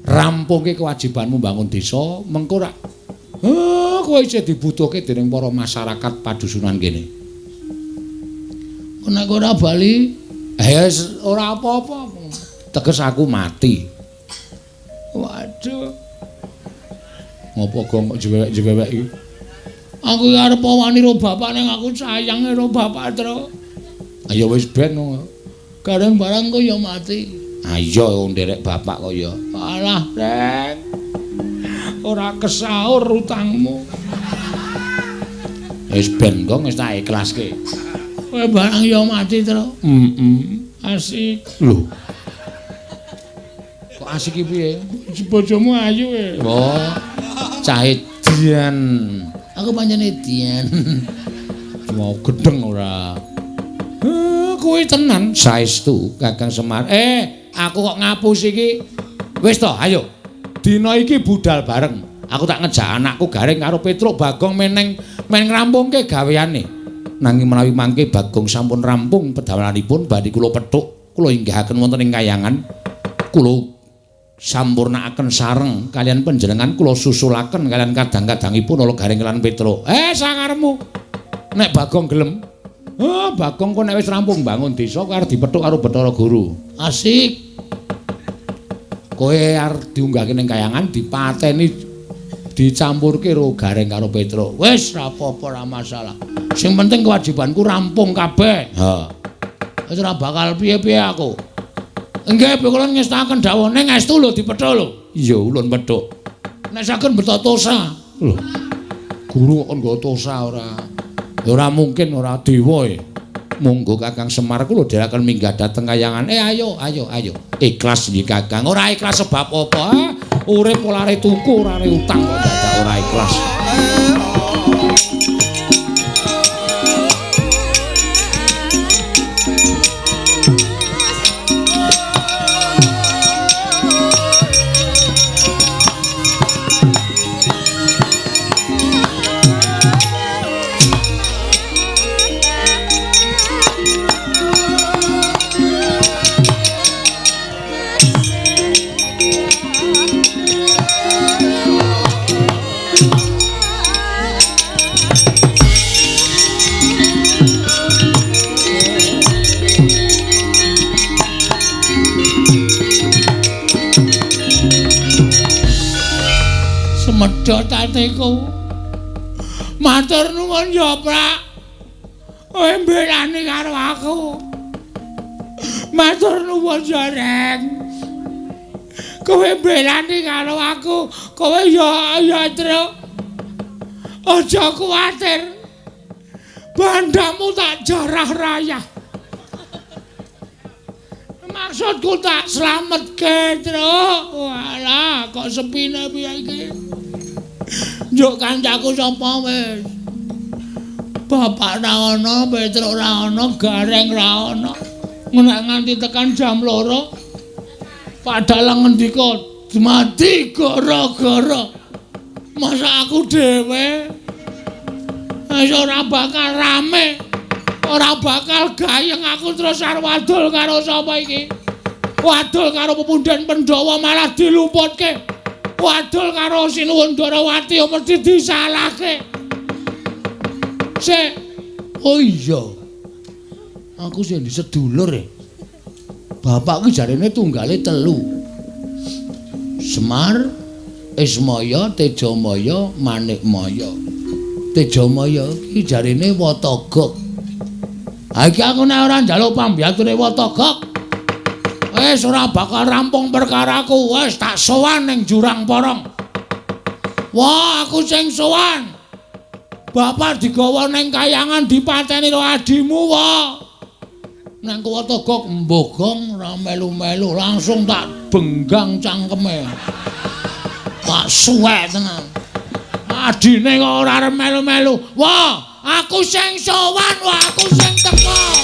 Rampungke kewajibanmu bangun desa, mengko rak kowe isih dibutuhke dening para masyarakat padusunan kene. Nek ora bali, ora apa-apa. Teges aku mati. Waduh. Ngopo gong kok jewek-jewek iki? Aku iki arep wani ro bapak ning aku sayang ro bapak, Tru. Ayo wis ben. Gareng barang kok ya mati. Ayo nderek bapak kok ya. Alah, Reng. Ora kesaur utangmu. Wis ben gong wis tak ikhlaske. Kowe barang ya mati, Tru. Asik. Lho. Kok asik iki piye? Bojomu ayu e. Oh. Cah edian. Aku pancen edian. Mau gedeng ora. Kuwi tenan saestu Kakang Semar. Aku kok ngapus iki. Wis to, ayo. Dina iki budal bareng. Aku tak ngejak anakku Gareng karo Petruk Bagong meneng men ngrampungke gaweane. Nanging menawi mangke Bagong sampun rampung pedamelanipun badhe kula pethuk, kula inggahaken wonten ing kayangan. Kula sampurnakaken sareng kaliyan panjenengan, kula susulaken kaliyan kadang-kadangipun ala Gareng lan Petruk. Sakarepmu. Nek Bagong gelem. Bagong kok nek wis rampung bangun desa kok arep dipethuk karo Bathara Guru. Asik. Kowe arep diunggahke ning kayangan dipateni dicampurke karo Gareng karo Petruk. Wis ra apa-apa, ora masalah. Sing penting kewajibanku rampung kabeh. Ha. Wis ora bakal piye-piye aku. Nggih, kula ngestaken dawuh ning estu lho dipethuk lho. Iya, ulun pethuk. Nek saged beto tosa. Lho. Guru kok nggo tosa ora? Ya ora mungkin ora dewa e. Monggo Kakang Semar kula dherekaken minggah dhateng kayangan. Ayo, ayo, ayo. Ikhlas nggih Kakang. Ora ikhlas sebab apa? Urip ora are tuku, ora are utang kok dadak ora ikhlas. Oh. Semedhot atiku. Matur nuwun ya, Prak. Kowe mbelani karo aku. Matur nuwun ya, Reng. Kowe mbelani karo aku. Kowe ya ya, Truk. Aja kuwatir. Bandamu tak jarah rayah. Maksudku tak slametke, Truk. Walah, kok sepine piye iki? Njuk kancaku sapa wis? Bapak ra ana, Petruk ra ana, Gareng ra ana. Nek nganti tekan jam 2, Pak Dalang ngendika, "Mati gara-gara masa aku dhewe." Wis ora bakal rame. Ora bakal gayeng aku terus arep wadul karo sapa iki? Wadul karo pepunden Pandhawa malah diluputke. Wadul karo Sinuwun Ndarawati mesti disalahke. Sik. Oh iya. Aku sing di sedulur e. Bapak ki jarene tunggale 3. Semar, Ismaya, Tejamaya, Manikmaya. Tejamaya ki jarene Watagok. Ha iki aku nek ora njaluk pambiyature Watagok, wis ora bakal rampung perkaraku. Wis tak sowan ning Jurang Porong. Wah, aku sing sowan. Bapak digawa ning kayangan dipateni karo adimu, wah. Nang Watagok mbogong ora melu-melu, langsung tak benggang cangkeme. Tak suwek tenan. Adine kok ora arep melu-melu. Wah, aku sing sowan, wah aku sing teko.